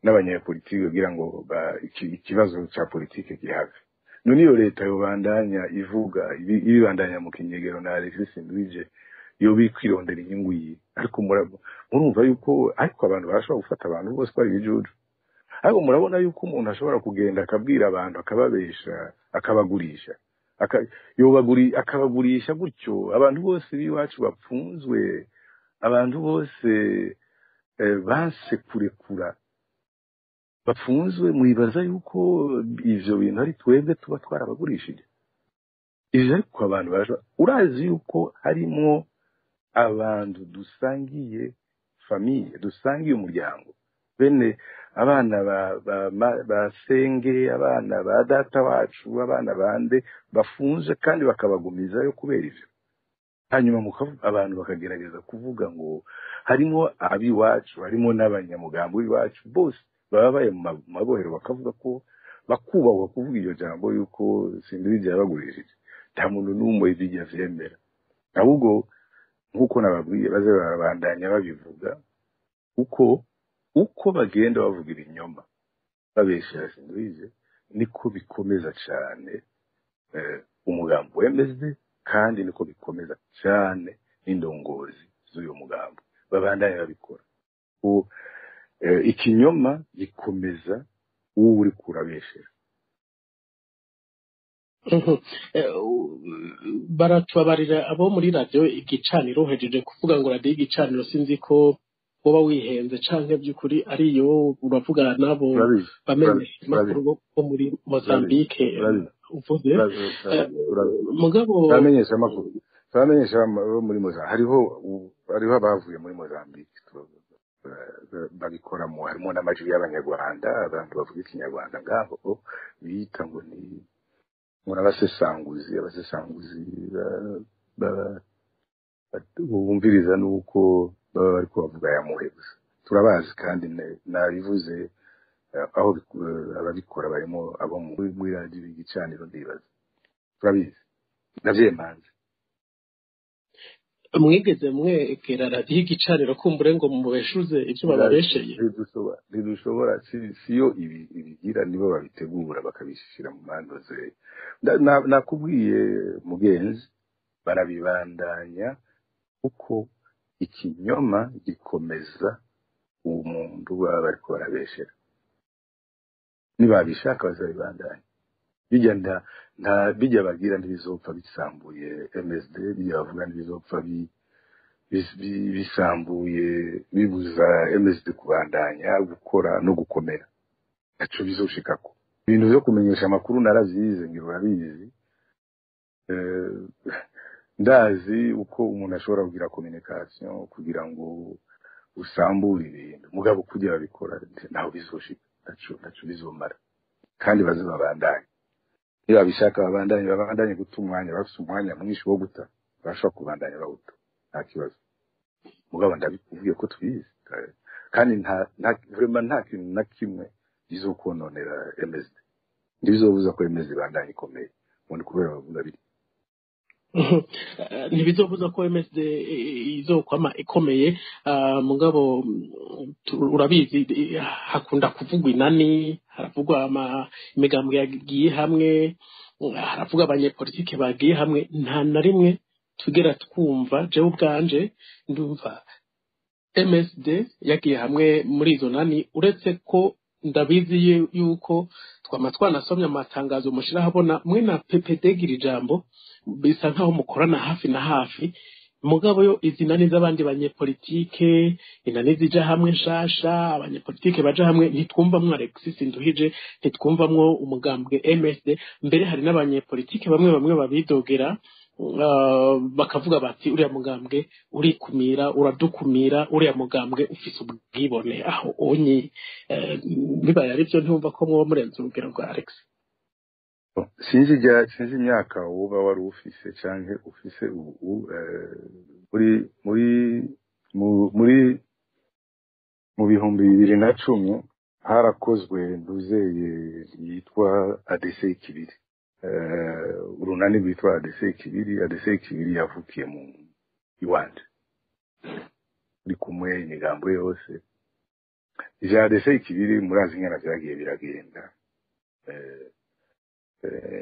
C: n'abanyapolitiki kugira ngo ikibazo ca politike gihave. None iyo leta yobandanya ivuga ibibandanya mu kinyegero na Alexis Nduhije Iyo biri kwirondera inyungu yiwe, ariko murumva yuko, ariko abantu barashobora gufata abantu bose ko ari ibijuju, ariko murabona yuko umuntu ashobora kugenda akabwira abantu, akababesha, akabagurisha, akabagurisha gutyo. Abantu bose b'iwacu bapfunzwe, abantu bose banse kurekura bapfunzwe, mwibaza yuko ivyo bintu ari twebwe tuba twarabagurishije ivyo? Ariko abantu barashobora, urazi yuko harimwo abantu dusangiye famille, dusangiye umuryango, bene abana ba senge, abana ba data wacu, abana bande bafunze kandi bakabagumizayo kubera ivyo. Hanyuma abantu bakagerageza kuvuga ngo harimo ab'iwacu, harimo n'abanyamugambo b'iwacu, bose baba bari mu mabohero, bakavuga ko bakubahwa kuvuga iryo jambo yuko Simbizi yabagurishije. Nta muntu n'umwe bijya vyemera. Ahubwo nk'uko nababwiye, baze barabandanya babivuga uko bagenda bavuga ibinyoma babeshera Simbizi, niko bikomeza cyane umugambo wemeze, kandi niko bikomeza cyane n'indongozi z'uyu mugambo. Babandanya babikora. Ikinyoma gikomeza uwo uri kurabeshera.
A: Baratubabarira abo muri radiyo Igicaniro. Uhejeje kuvuga ngo radiyo Igicaniro, sinzi ko woba wihenze canke by'ukuri ariyo uravugana nabo bamenyesha amakuru bo muri Mozambique uvuze mugabo.
C: Bamenyesha amakuru, bamenyesha bo muri Mozambique, hariho abavuye muri Mozambique babikoramo, harimo n'amajwi y'abanyarwanda, abantu bavuga ikinyarwanda ngaho bita ngo ni abasesanguzi bumviriza nuko baba bari kubavuga ya muhe gusa. Turabazi kandi nabivuze aho ababikora barimo abo muri radiyo Igicaniro, ndibaza turabizi, ndavyemanze.
A: Mwigeze mwegera radiyo Igicaniro kumbure ngo mubeshuze ibyo bababesheye?
C: Ntidushobora, siyo ibigira, nibo babitegura bakabishira mu mandoze. Nakubwiye mugenzi, barabibandanya kuko ikinyoma gikomeza umuntu baba bariko barabeshera. Nibabishaka bazabibandanya. Bijya nta bijya bagira ntibizopfa bisambuye MSD, bijya bavuga ntibizopfa bisambuye bibuza MSD kubandanya gukora no gukomera. Ntaco bizoshikako. Ibintu vyo kumenyesha amakuru naravyize, ngira urabizi. Ndazi uko umuntu ashobora kugira communication kugira ngo usambure ibintu, mugabo kugira babikora ntaho bizoshika, ntaco bizomara. Kandi baze babandanye, niba babishaka babandanye guta umwanya, bafise umwanya mwinshi wo guta, bashobora kubandanya bawuta, nta kibazo. Mugabo ndabikubwiye ko twize, kandi nta vraiment nta kintu na kimwe bizokononera MSD, ntibizobuza ko MSD ibandanya ikomeye ngo ni kubera bavuga biri.
A: Ntibizobuza ko MSD izokwama ikomeye, mugabo urabizi hakunda kuvugwa inani, haravugwa imigambwe yagiye hamwe, haravugwa abanyepolitike bagiye hamwe. Nta na rimwe tugera twumva, jewe ubwanje ndumva MSD yagiye hamwe muri izo nani, uretse ko ndabizi yuko twama twanasomye amatangazo mushira habona mwe na PPD gira ijambo, bisa nkaho mukorana hafi na hafi. Mugabo yo izi nani z'abandi banyepolitike, inani zija hamwe nshasha, abanyepolitike baja hamwe, ntitwumvamwo Alexis Nduhije, ntitwumvamwo umugambwe MSD. Mbere hari n'abanyepolitike bamwe bamwe babidogera, bakavuga bati uriya mugambwe urikumira, uradukumira, uriya mugambwe ufise ubwibone. Aho onye bibaye ari byo, ntiwumva ko mwoba murenze urugero rwa Alex?
C: Sinzi imyaka woba wari ufise canke ufise ubu. Muri mu 2010 harakozwe nduzeye yitwa ADC Kibiri, urunani rwitwa ADC Kibiri. ADC Kibiri yavukiye mu iwanje, uri kumwe imigambo yose ivya ADC Kibiri murazi ingana vyagiye biragenda.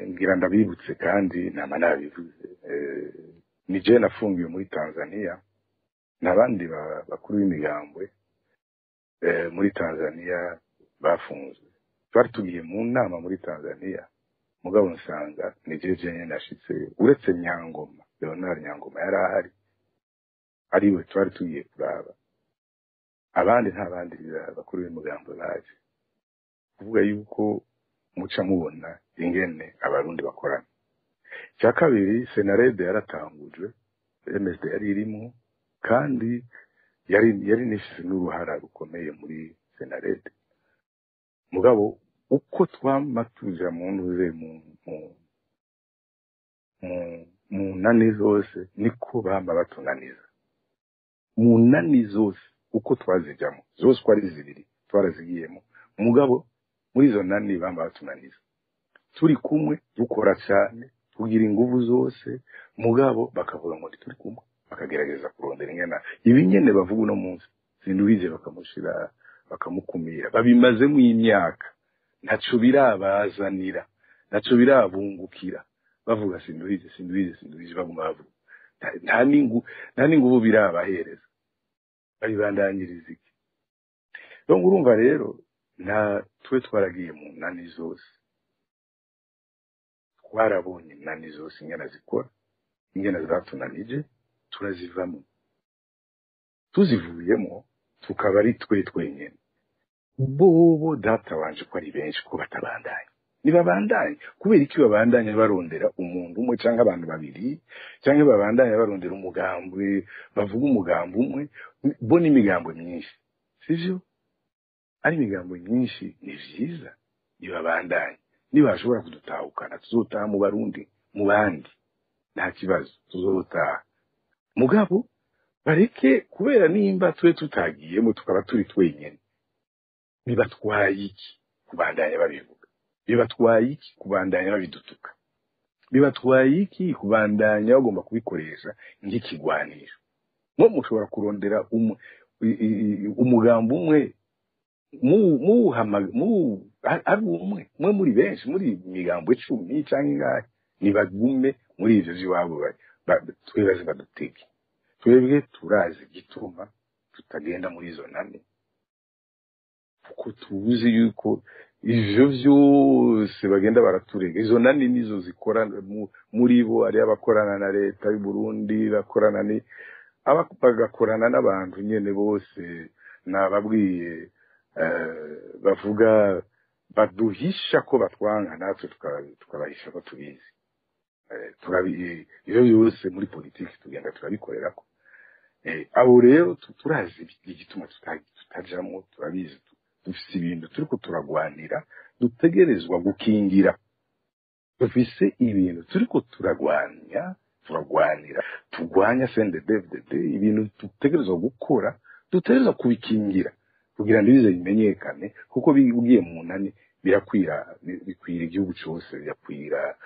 C: Ngira ndabibutse kandi nama nabivuze, Ni je nafungiwe muri Tanzania, n'abandi bakuru b'imigambwe muri Tanzania bafunzwe. Twari tugiye mu nama muri Tanzania, mugabo nsanga ni je jenyine nashitse, uretse Nyangoma, Leonard Nyangoma yari ahari, ariwe twari tugiye kuraba. Abandi nta bandi bakuru b'imigambwe baje. Kuvuga yuko muca mubona ingene Abarundi bakorana. Icya kabiri, Senarede yaratangujwe, MSD yari irimo, kandi yari nifise n'uruhara rukomeye muri Senarede. Mugabo uko twama tuja mu ntuze mu nani zose, niko bama batunaniza mu nani zose. Uko twazijamo zose, uko ari zibiri twarazigiyemo, mugabo muri izo nani bama batunaniza. Turi kumwe, dukora cyane, tugira inguvu zose, mugabo bakavuga ngo ntituri kumwe, bakagerageza kurondera ingena ibi nyene bavuga uno munsi. Sinduhije bakamushira, bakamukumira, babimazemo imyaka, ntaco birabazanira, ntaco birabungukira. Bavuga Sinduhije, Sinduhije, Sinduhije, baguma bavuga, nta n'inguvu birabahereza, babibandanyiriza iki? Donc urumva rero, nta twe twaragiye mu nani zose, twarabonye inani zose ingena zikora, ingena zatunanije, turazivamo. Tuzivuyemo tukaba ari twe twenyine. Bobo data wanje ko ari benshi, ko batabandanya? Nibabandanye. Kubera iki babandanya barondera umuntu umwe cyangwa abantu babiri, cyangwa babandanya barondera umugambwe, bavuga umugambi umwe? Bo n'imigambo myinshi, sivyo? Ari imigambo myinshi, ni vyiza, nibabandanye. Nibashobora kudutahukana, tuzotaha mu Barundi, mu bandi, nta kibazo, tuzotaha. Mugabo bareke, kubera nimba twe tutagiyemo tukaba turi twenyene, bibatwaye iki kubandanya babivuga? Bibatwaye iki kubandanya babidutuka? Bibatwaye iki kubandanya bagomba kubikoresha nk'ikigwanisho? Mwo mushobora kurondera umugambi umwe, ari umwe mwe muri benshi, muri migambo 10 canke ingahe. Nibagume muri ivyo vy'iwabo, twibaze badutege. Twebwe turazi igituma tutagenda muri izo nani, kuko tuzi yuko ivyo vyose bagenda baraturega, izo nani nizo zikora. Muri bo ari abakorana na leta y'u Burundi, bakorana ni bagakorana n'abantu nyene bose nababwiye, bavuga baduhisha ko batwanka, natwe tukabahisha ko tubizi. Ivyo byose muri politiki tugenda turabikorerako. Abo rero turazi igituma tutajamwo, turabizi. Dufise ibintu turiko turagwanira, dutegerezwa gukingira. Dufise ibintu turiko turagwanya, turagwanira, turwanya CNDD-FDD, ibintu dutegerezwa gukora, dutegerezwa kubikingira kugira ngo bize bimenyekane, kuko ugiye mu nani birakwira, bikwira igihugu cyose, birakwira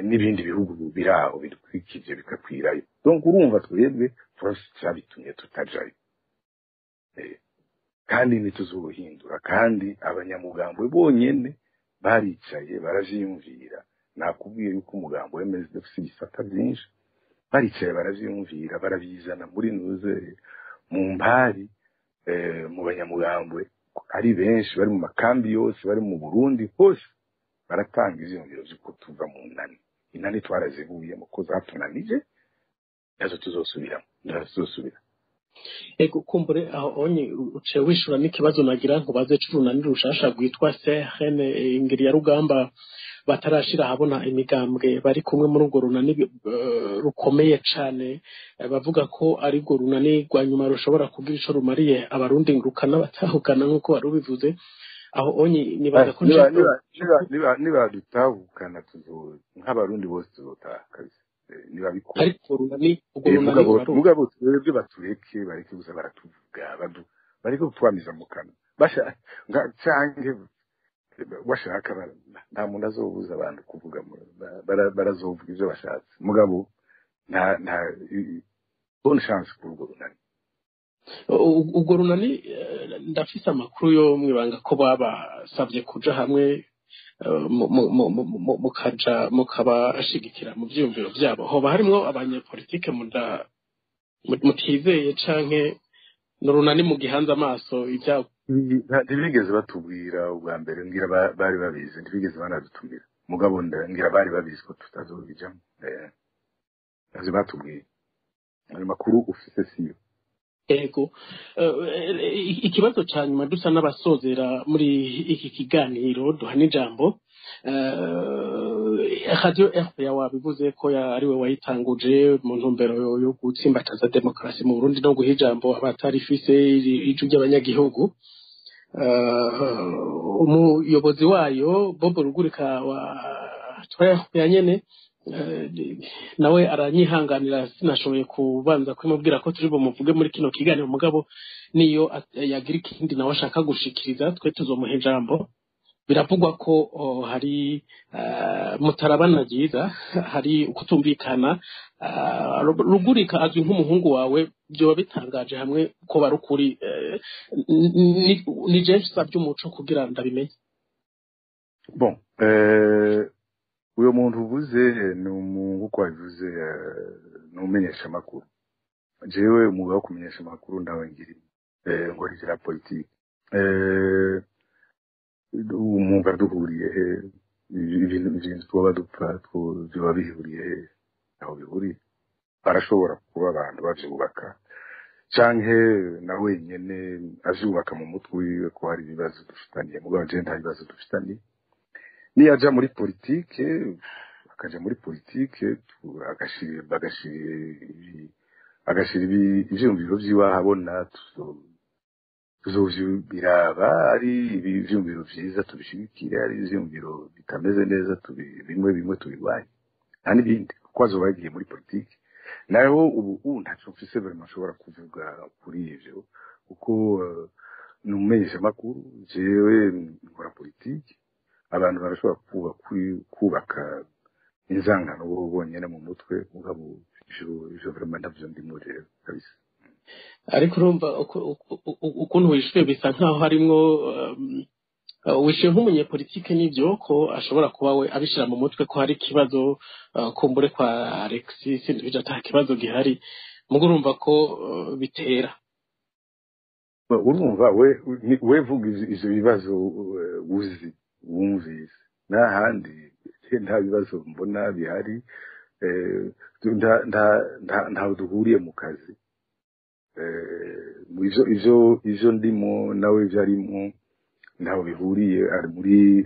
C: n'ibindi bihugu biraho bidukurikije, bikakwirayo. Donc urumva twebwe turafise icyabitumye tutajayo, kandi ntituzohindura. Kandi abanyamugambwe bonyene baricaye baravyiyumvira. Nakubwiye yuko umugambo wa MSD ufise ibisata byinshi. Baricaye baravyiyumvira, barabizana muri nuze mu mpari, mu banyamugambwe ari benshi bari mu makambi yose, bari mu Burundi hose, baratanga ivyiyumviro vy'uko tuva mu nani. Inani twarazivuyemo ko zatunanije, nazo tuzosubiramo, nazo tuzosubira.
A: Ego, kumbure aho onye uciye wishura n'ikibazo nagira nkubaze c'urunani rushasha rwitwa CRN Ingiri ya Rugamba, batarashira ahabona imigambwe bari kumwe muri urwo runani rukomeye cane, bavuga ko ari rwo runani rwa nyuma rushobora kugira ico rumariye Abarundi, rukana batahukana nk'uko wari ubivuze. Aho onye nibaza ko
C: Nibadutahukana, nk'Abarundi bose tuzotaha kabisa, nibabikora.
A: Ariko runani, urwo runani
C: Mugabo twebwe batureke, bareke gusa baratuvuga, bareke kutwamiza mu kanwa canke bashaka. Nta muntu azobuza abantu kuvuga, barazovuga ivyo bashatse, mugabo nta bonne chance kuri urwo runani.
A: Urwo runani, ndafise amakuru yo mwibanga ko babasavye kuja hamwe. Mukaja mukabashigikira mu vyiyumviro vyabo, hoba harimwo abanyepolitike mutizeye canke n'urunani mu gihanze amaso ivyabo?
C: Ntibigeze batubwira ubwa mbere, ngira bari babizi, ntibigeze banadutumira, mugabo ngira bari babizi ko tutazobijamo. Ntavyo batubwiye, ayo makuru ufise siyo.
A: Ego. Ikibazo ca nyuma dusa n'abasozera muri iki kiganiro duhana ijambo. Radio RPA wabivuze ko ariwe wayitanguje mu ntumbero yo gutsimbataza demokarasi mu Burundi no guha ijambo abatarifise, ijwi ry'abanyagihugu. Umuyobozi wayo Bob Rugurika wa RPA nyene, nawe aranyihanganira sinashoboye kubanza kumubwira ko turi bumuvuge muri kino kiganiro, mugabo niyo yagira ikindi nawe ashaka gushikiriza twe tuzomuha ijambo. Biravugwa ko hari mutarabana ryiza, hari ukutumvikana. Rugurika azwi nk'umuhungu wawe, byoba bitangaje hamwe ko barukuri. Ni je nsabye umuco kugira ndabimenye.
C: Bon, uyo muntu uvuze ni umuntu, uko wabivuze, ni umumenyesha amakuru. Jewe umwuga wo kumenyesha amakuru ndawe ngirimo, nkora ivya politike. Umwuga duhuriye he? Ibintu twaba dupfa biba bihuriye he? Aho bihuriye barashobora kuba abantu bavyubaka, canke na wenyene avyubaka mu mutwe wiwe ko hari ibibazo dufitaniye, mugabo jewe nta bibazo dufitaniye. Niyaja muri politike, akaja muri politike, agashira ivyiyumviro vyiwe ahabona, tuzovibiraba. Ari ivyiyumviro vyiza tubishigikire, ari ivyiyumviro bitameze neza bimwe bimwe tubirwanye, nta n'ibindi, kuko azoba yagiye muri politike. Naho ubu ntaco mfise vraiment nshobora kuvuga kuri ivyo, kuko ni umumenyeshamakuru, jewe nkora politike. Abantu barashobora kubaka inzangano bo bonyene mu mutwe, mugabo ivyo vraiment ntavyo ndimo rero kabisa.
A: Ariko urumva ukuntu wishuye bisa nkaho harimwo wishuye nk'umunyepolitike, n'ibyo ko ashobora kuba we abishira mu mutwe ko hari ikibazo, kumbure kwa Alexis Sinduhije ata kibazo gihari, mugo urumva ko bitera.
C: Urumva we vuga ivyo bibazo uzi wumvise, n'ahandi nta bibazo mbona bihari. Ntaho duhuriye mu kazi. Ivyo ndimo nawe ivyo arimo ntaho bihuriye.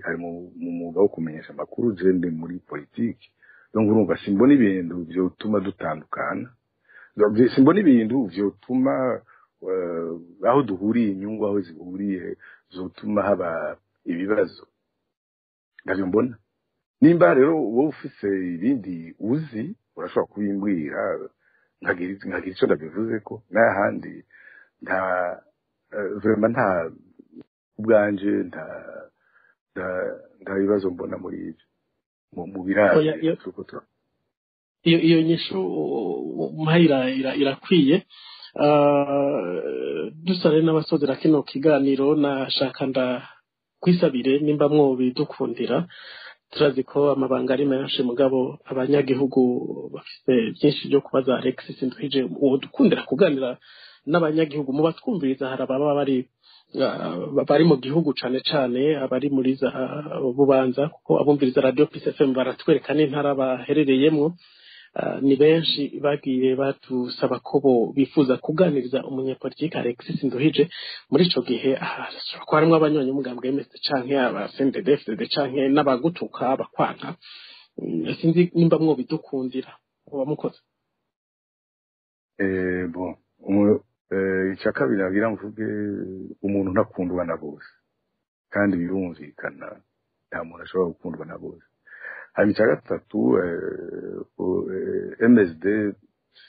C: Ari mu mwuga wo kumenyesha amakuru, je ndi muri politiki. Donc urumva simbona ibintu vyotuma dutandukana, simbona ibintu vyotuma aho duhuriye, inyungu aho zihuriye zotuma haba ibibazo, ntavyo mbona. Nimba rero wowe ufise ibindi uzi, urashobora kubimbwira nkagira ico ndabivuze ko n'ahandi nta vraiment nta ubwanje nta bibazo mbona muri ivyo mu
A: Oya,
C: birazi.
A: Iyo nyishu mpaye irakwiye. Dusa rero n'abasozera kino kiganiro, nashaka ndakwisabire nimba mwobidukundira. Turazi ko amabanga ari menshi, mugabo abanyagihugu bafise byinshi byo kubaza Alexis Nduhije. Uwo dukundira kuganira n'abanyagihugu mu batwumviriza, hari ababa bari mu gihugu, cane cane abari muri za Bubanza, kuko abumviriza Radio Peace FM baratwereka n'intara baherereyemwo. Ni benshi bagiye batusaba ko bo bifuza kuganiriza umunyepolitike Alexis Nduhije. Muri ico gihe hashobora kuba harimwo abanywanyi b'umugambwe MSD canke aba CNDD-FDD canke n'abagutuka, abakwanka. Sinzi nimba mwobidukundira, muba mukoze.
C: Bon, icya kabiri nagira mvuge, umuntu ntakundwa na bose, kandi birumvikana, nta muntu ashobora gukundwa na bose. Hanyuma icya gatatu, MSD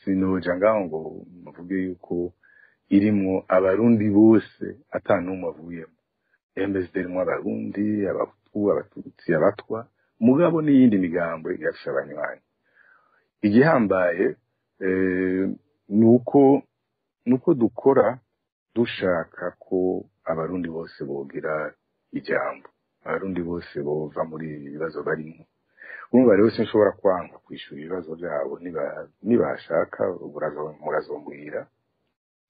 C: sinoja ngaho ngo mvuge yuko irimwo abarundi bose ata n'umwe avuyemo. MSD irimwo abarundi, abahutu, abatutsi, abatwa, mugabo n'iyindi migambo irafise abanywanyi. Igihambaye nuko dukora dushaka ko abarundi bose bogira ijambo. Abarundi bose bova muri ibi bibazo barimo. Urumva rero sinshobora kwanga kwishura ibibazo byabo. Nibashaka murazombwira,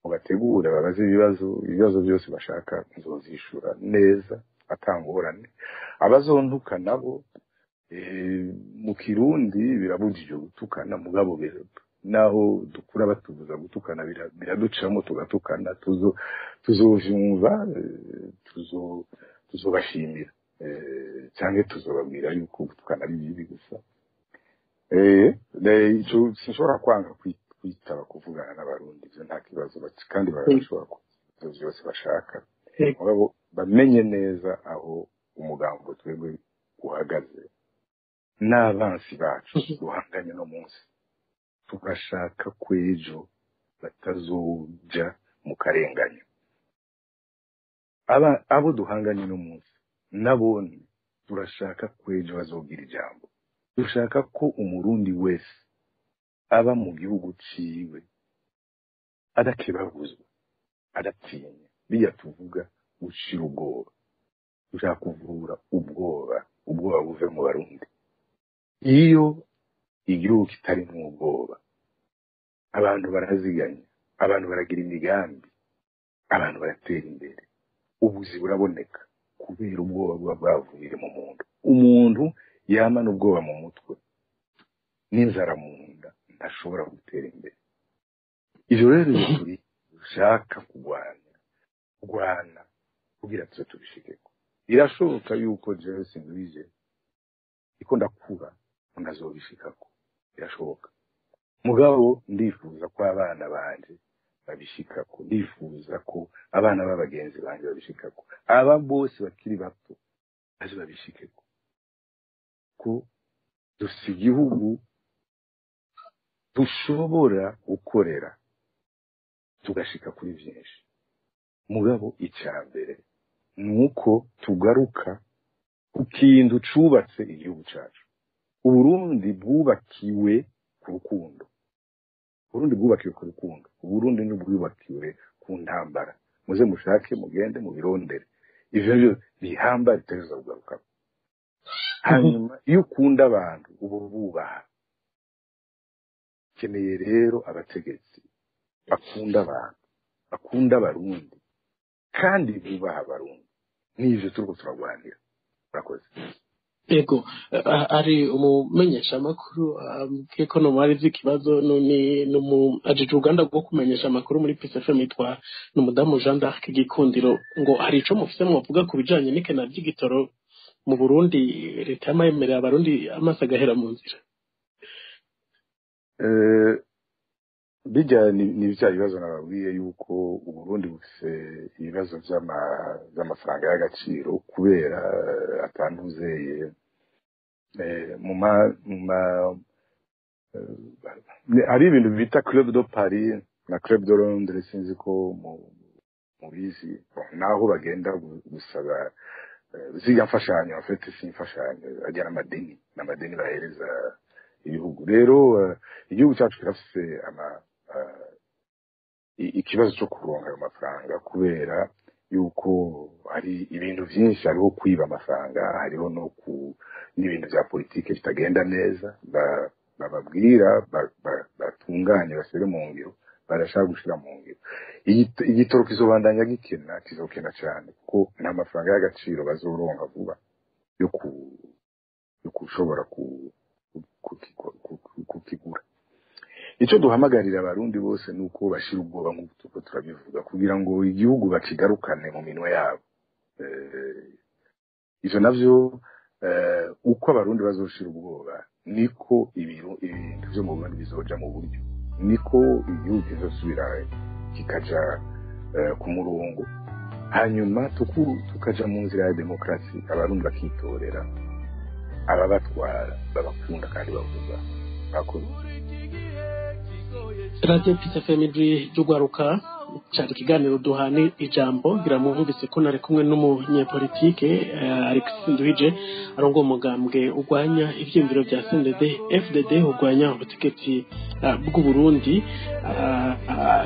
C: mubategure, babaze ibibazo byose bashaka, nzozishura neza atangorane. Abazontuka nabo, mu Kirundi birabujije gutukana, mugabo naho dukura batubuza gutukana, biraducamo tugatukana. Tuzovyumva, tuzobashimira, cyangwa tuzobabwira yuko gutukana ari bibi gusa. Ico sinshobora kwanga kwitaba kuvugana n'Abarundi, ivyo nta kibazo, kandi barashobora kubaza vyose bashaka. Mugabo bamenye neza aho umugambo twebwe uhagaze n'abansi bacu duhanganye no munsi. Turashaka kw'ejo batazoja mu karenganyo. Abo duhanganye no munsi nabone turashaka kw'ejo bazogira ijambo. Dushaka ko Umurundi wese aba mu gihugu ciwe adakebaguzwa, adatinya. Bijya tuvuga gushira ubwoba, dushaka kuvura ubwoba, ubwoba buve mu Barundi. Iyo igihugu kitarimwo ubwoba, abantu baraziganya, abantu baragira imigambi, abantu baratera imbere, ubuzi buraboneka, kubera ubwoba buba bwavuye mu muntu. Umuntu yamana ubwoba mu mutwe n'inzara mu nda ntashobora gutera imbere. Ivyo rero turi dushaka kurwana kugira tuze tubishikeko. Birashoboka yuko jewe Sinduhije iko ndakura ndazobishikako, birashoboka. Mugabo ndifuza ko abana banje babishikako, ndifuza ko abana b'abagenzi banje babishikako, aba bose bakiri bato baze babishikeko, ko dufise igihugu dushobora gukorera tugashika kuri vyinshi. Mugabo icya mbere ni uko tugaruka ku kintu cubatse igihugu cacu. Uburundi bwubakiwe ku rukundo, Uburundi bwubakiwe ku rukundo, Uburundi ntibwubakiwe ku ntambara. Muze mushake, mugende mubirondere, ivyo byo bihamba bitegerezwa kugarukako. Hanyuma iyo ukunda abantu uba bubaha. Keneye rero abategetsi bakunda abantu, bakunda Abarundi kandi bubaha Abarundi. N'ivyo turiko turagwanira. Murakoze.
A: Ego, ari umumenyeshamakuru ambwiye ko nomari ikibazo ni ajije uruganda rwo kumenyesha amakuru muri Peace FM, yitwa n'umudamu Jean d'Arc Gikundiro, ngo hari ico mufise mwovuga ku bijanye n'ikena ry'igitoro mu Burundi, leta yamayemerera Abarundi amaso agahera mu nzira.
C: Bijya ni bya bibazo nababwiye yuko Uburundi bufise ibibazo vy'amafaranga y'agaciro kubera atanduzeye mu ma hari ibintu bita Club de Paris na Club de Londres, sinzi ko mubizi. Naho bagenda gusaba ziga mfashanyo, en fait si imfashanyo, ajya n'amadeni bahereza ibihugu. Rero igihugu cyacu kirafise ikibazo cyo kuronka ayo mafaranga, kubera yuko hari ibintu vyinshi, hariho kwiba amafaranga, hariho no ku n'ibintu vya politike bitagenda neza. Bababwira batunganye bashyire mu ngiro, barashaka gushira mu ngiro. Igitoro kizobandanya gikena, kizokena cyane, kuko nta mafaranga y'agaciro bazoronka vuba yo kushobora kukigura. Icyo duhamagarira Abarundi bose ni uko bashira ubwoba nk'uko turabivuga, kugira ngo igihugu bakigarukane mu minwe yabo. Ivyo navyo, uko Abarundi bazoshira ubwoba niko ibintu vyo mu Burundi bizoja mu buryo, niko igihugu kizosubira kikaja ku murongo, hanyuma tukaja mu nzira ya demokarasi, Abarundi bakitorera ababatwara babakunda kandi bavuga. Bakoze.
A: Radio Peace FM, ijwi ry'ugwaruka. Cari ikiganiro duhane ijambo. Ngira mwumvise ko nari kumwe n'umunyepolitike Alex Nduhije, arongoye umugambwe urwanya ivyiyumviro vya CNDD FDD, urwanya ubutegetsi bw'u Burundi.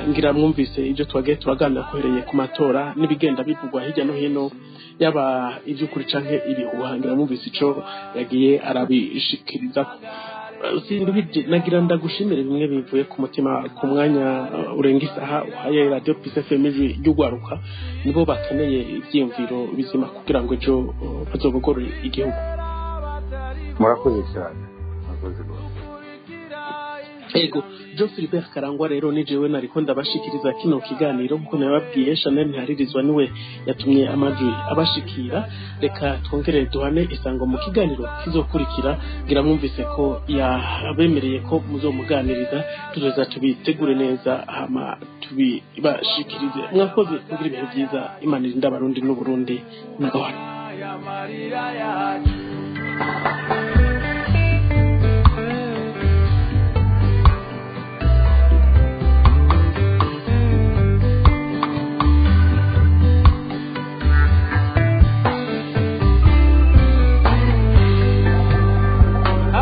A: Ngira mwumvise ibyo twagiye turaganira kuhereye ku matora n'ibigenda bivugwa hirya no hino, yaba ivy'ukuri canke ibihuha. Ngira mwumvise ico yagiye arabishikirizako. Sinduhije, nagira ndagushimire bimwe bivuye ku mutima ku mwanya urenga isaha uhaye Radio Peace FM, ijwi ry'ugwaruka. Nibo bakeneye ivyiyumviro bizima kugira ngo ejo bazobogorore igihugu.
C: Murakoze cyane, murakoze rwose.
A: Ego, Joe Philibert Karangwa rero ni jewe nariko ndabashikiriza kino kiganiro. Nkuko nababwiye, Chanel Ntiharirizwa niwe yatumye amajwi abashikira. Reka twongere duhane isango mu kiganiro kizokurikira. Ngira mwumvise ko yabemereye ko muzomuganiriza, tuzoza tubitegure neza hama tubibashikirize. Mwakoze, kugira ibihe byiza. Imana irinde Abarundi n'Uburundi n'agahwana.
B: Amarira yacu.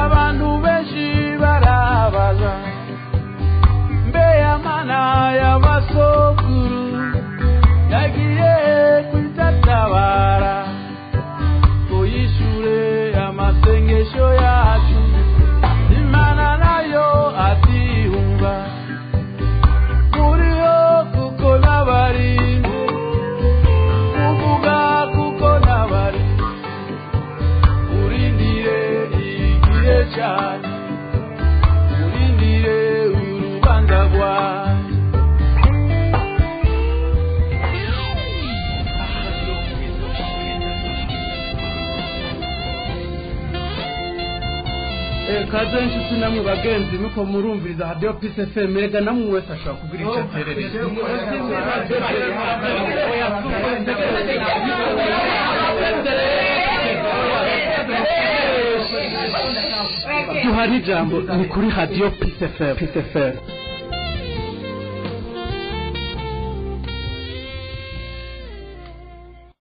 B: Abantu benshi barabaza, mbe amana y'abasokuru yagiye kwitatabara ngo yishure amasengesho yacu? Imana nayo atihumba muriyo, kuko n'abari kuvuga, kuko n'abari urindire igihe cyane, urindire urubanza rwawe.
D: Kaze inshuti namwe bagenzi, nuko murumviriza Radio Peace FM. Ega namwe wese ashobora kugira icyo aterereye. Duhana ijambo ni kuri Radio Peace FM, Peace FM.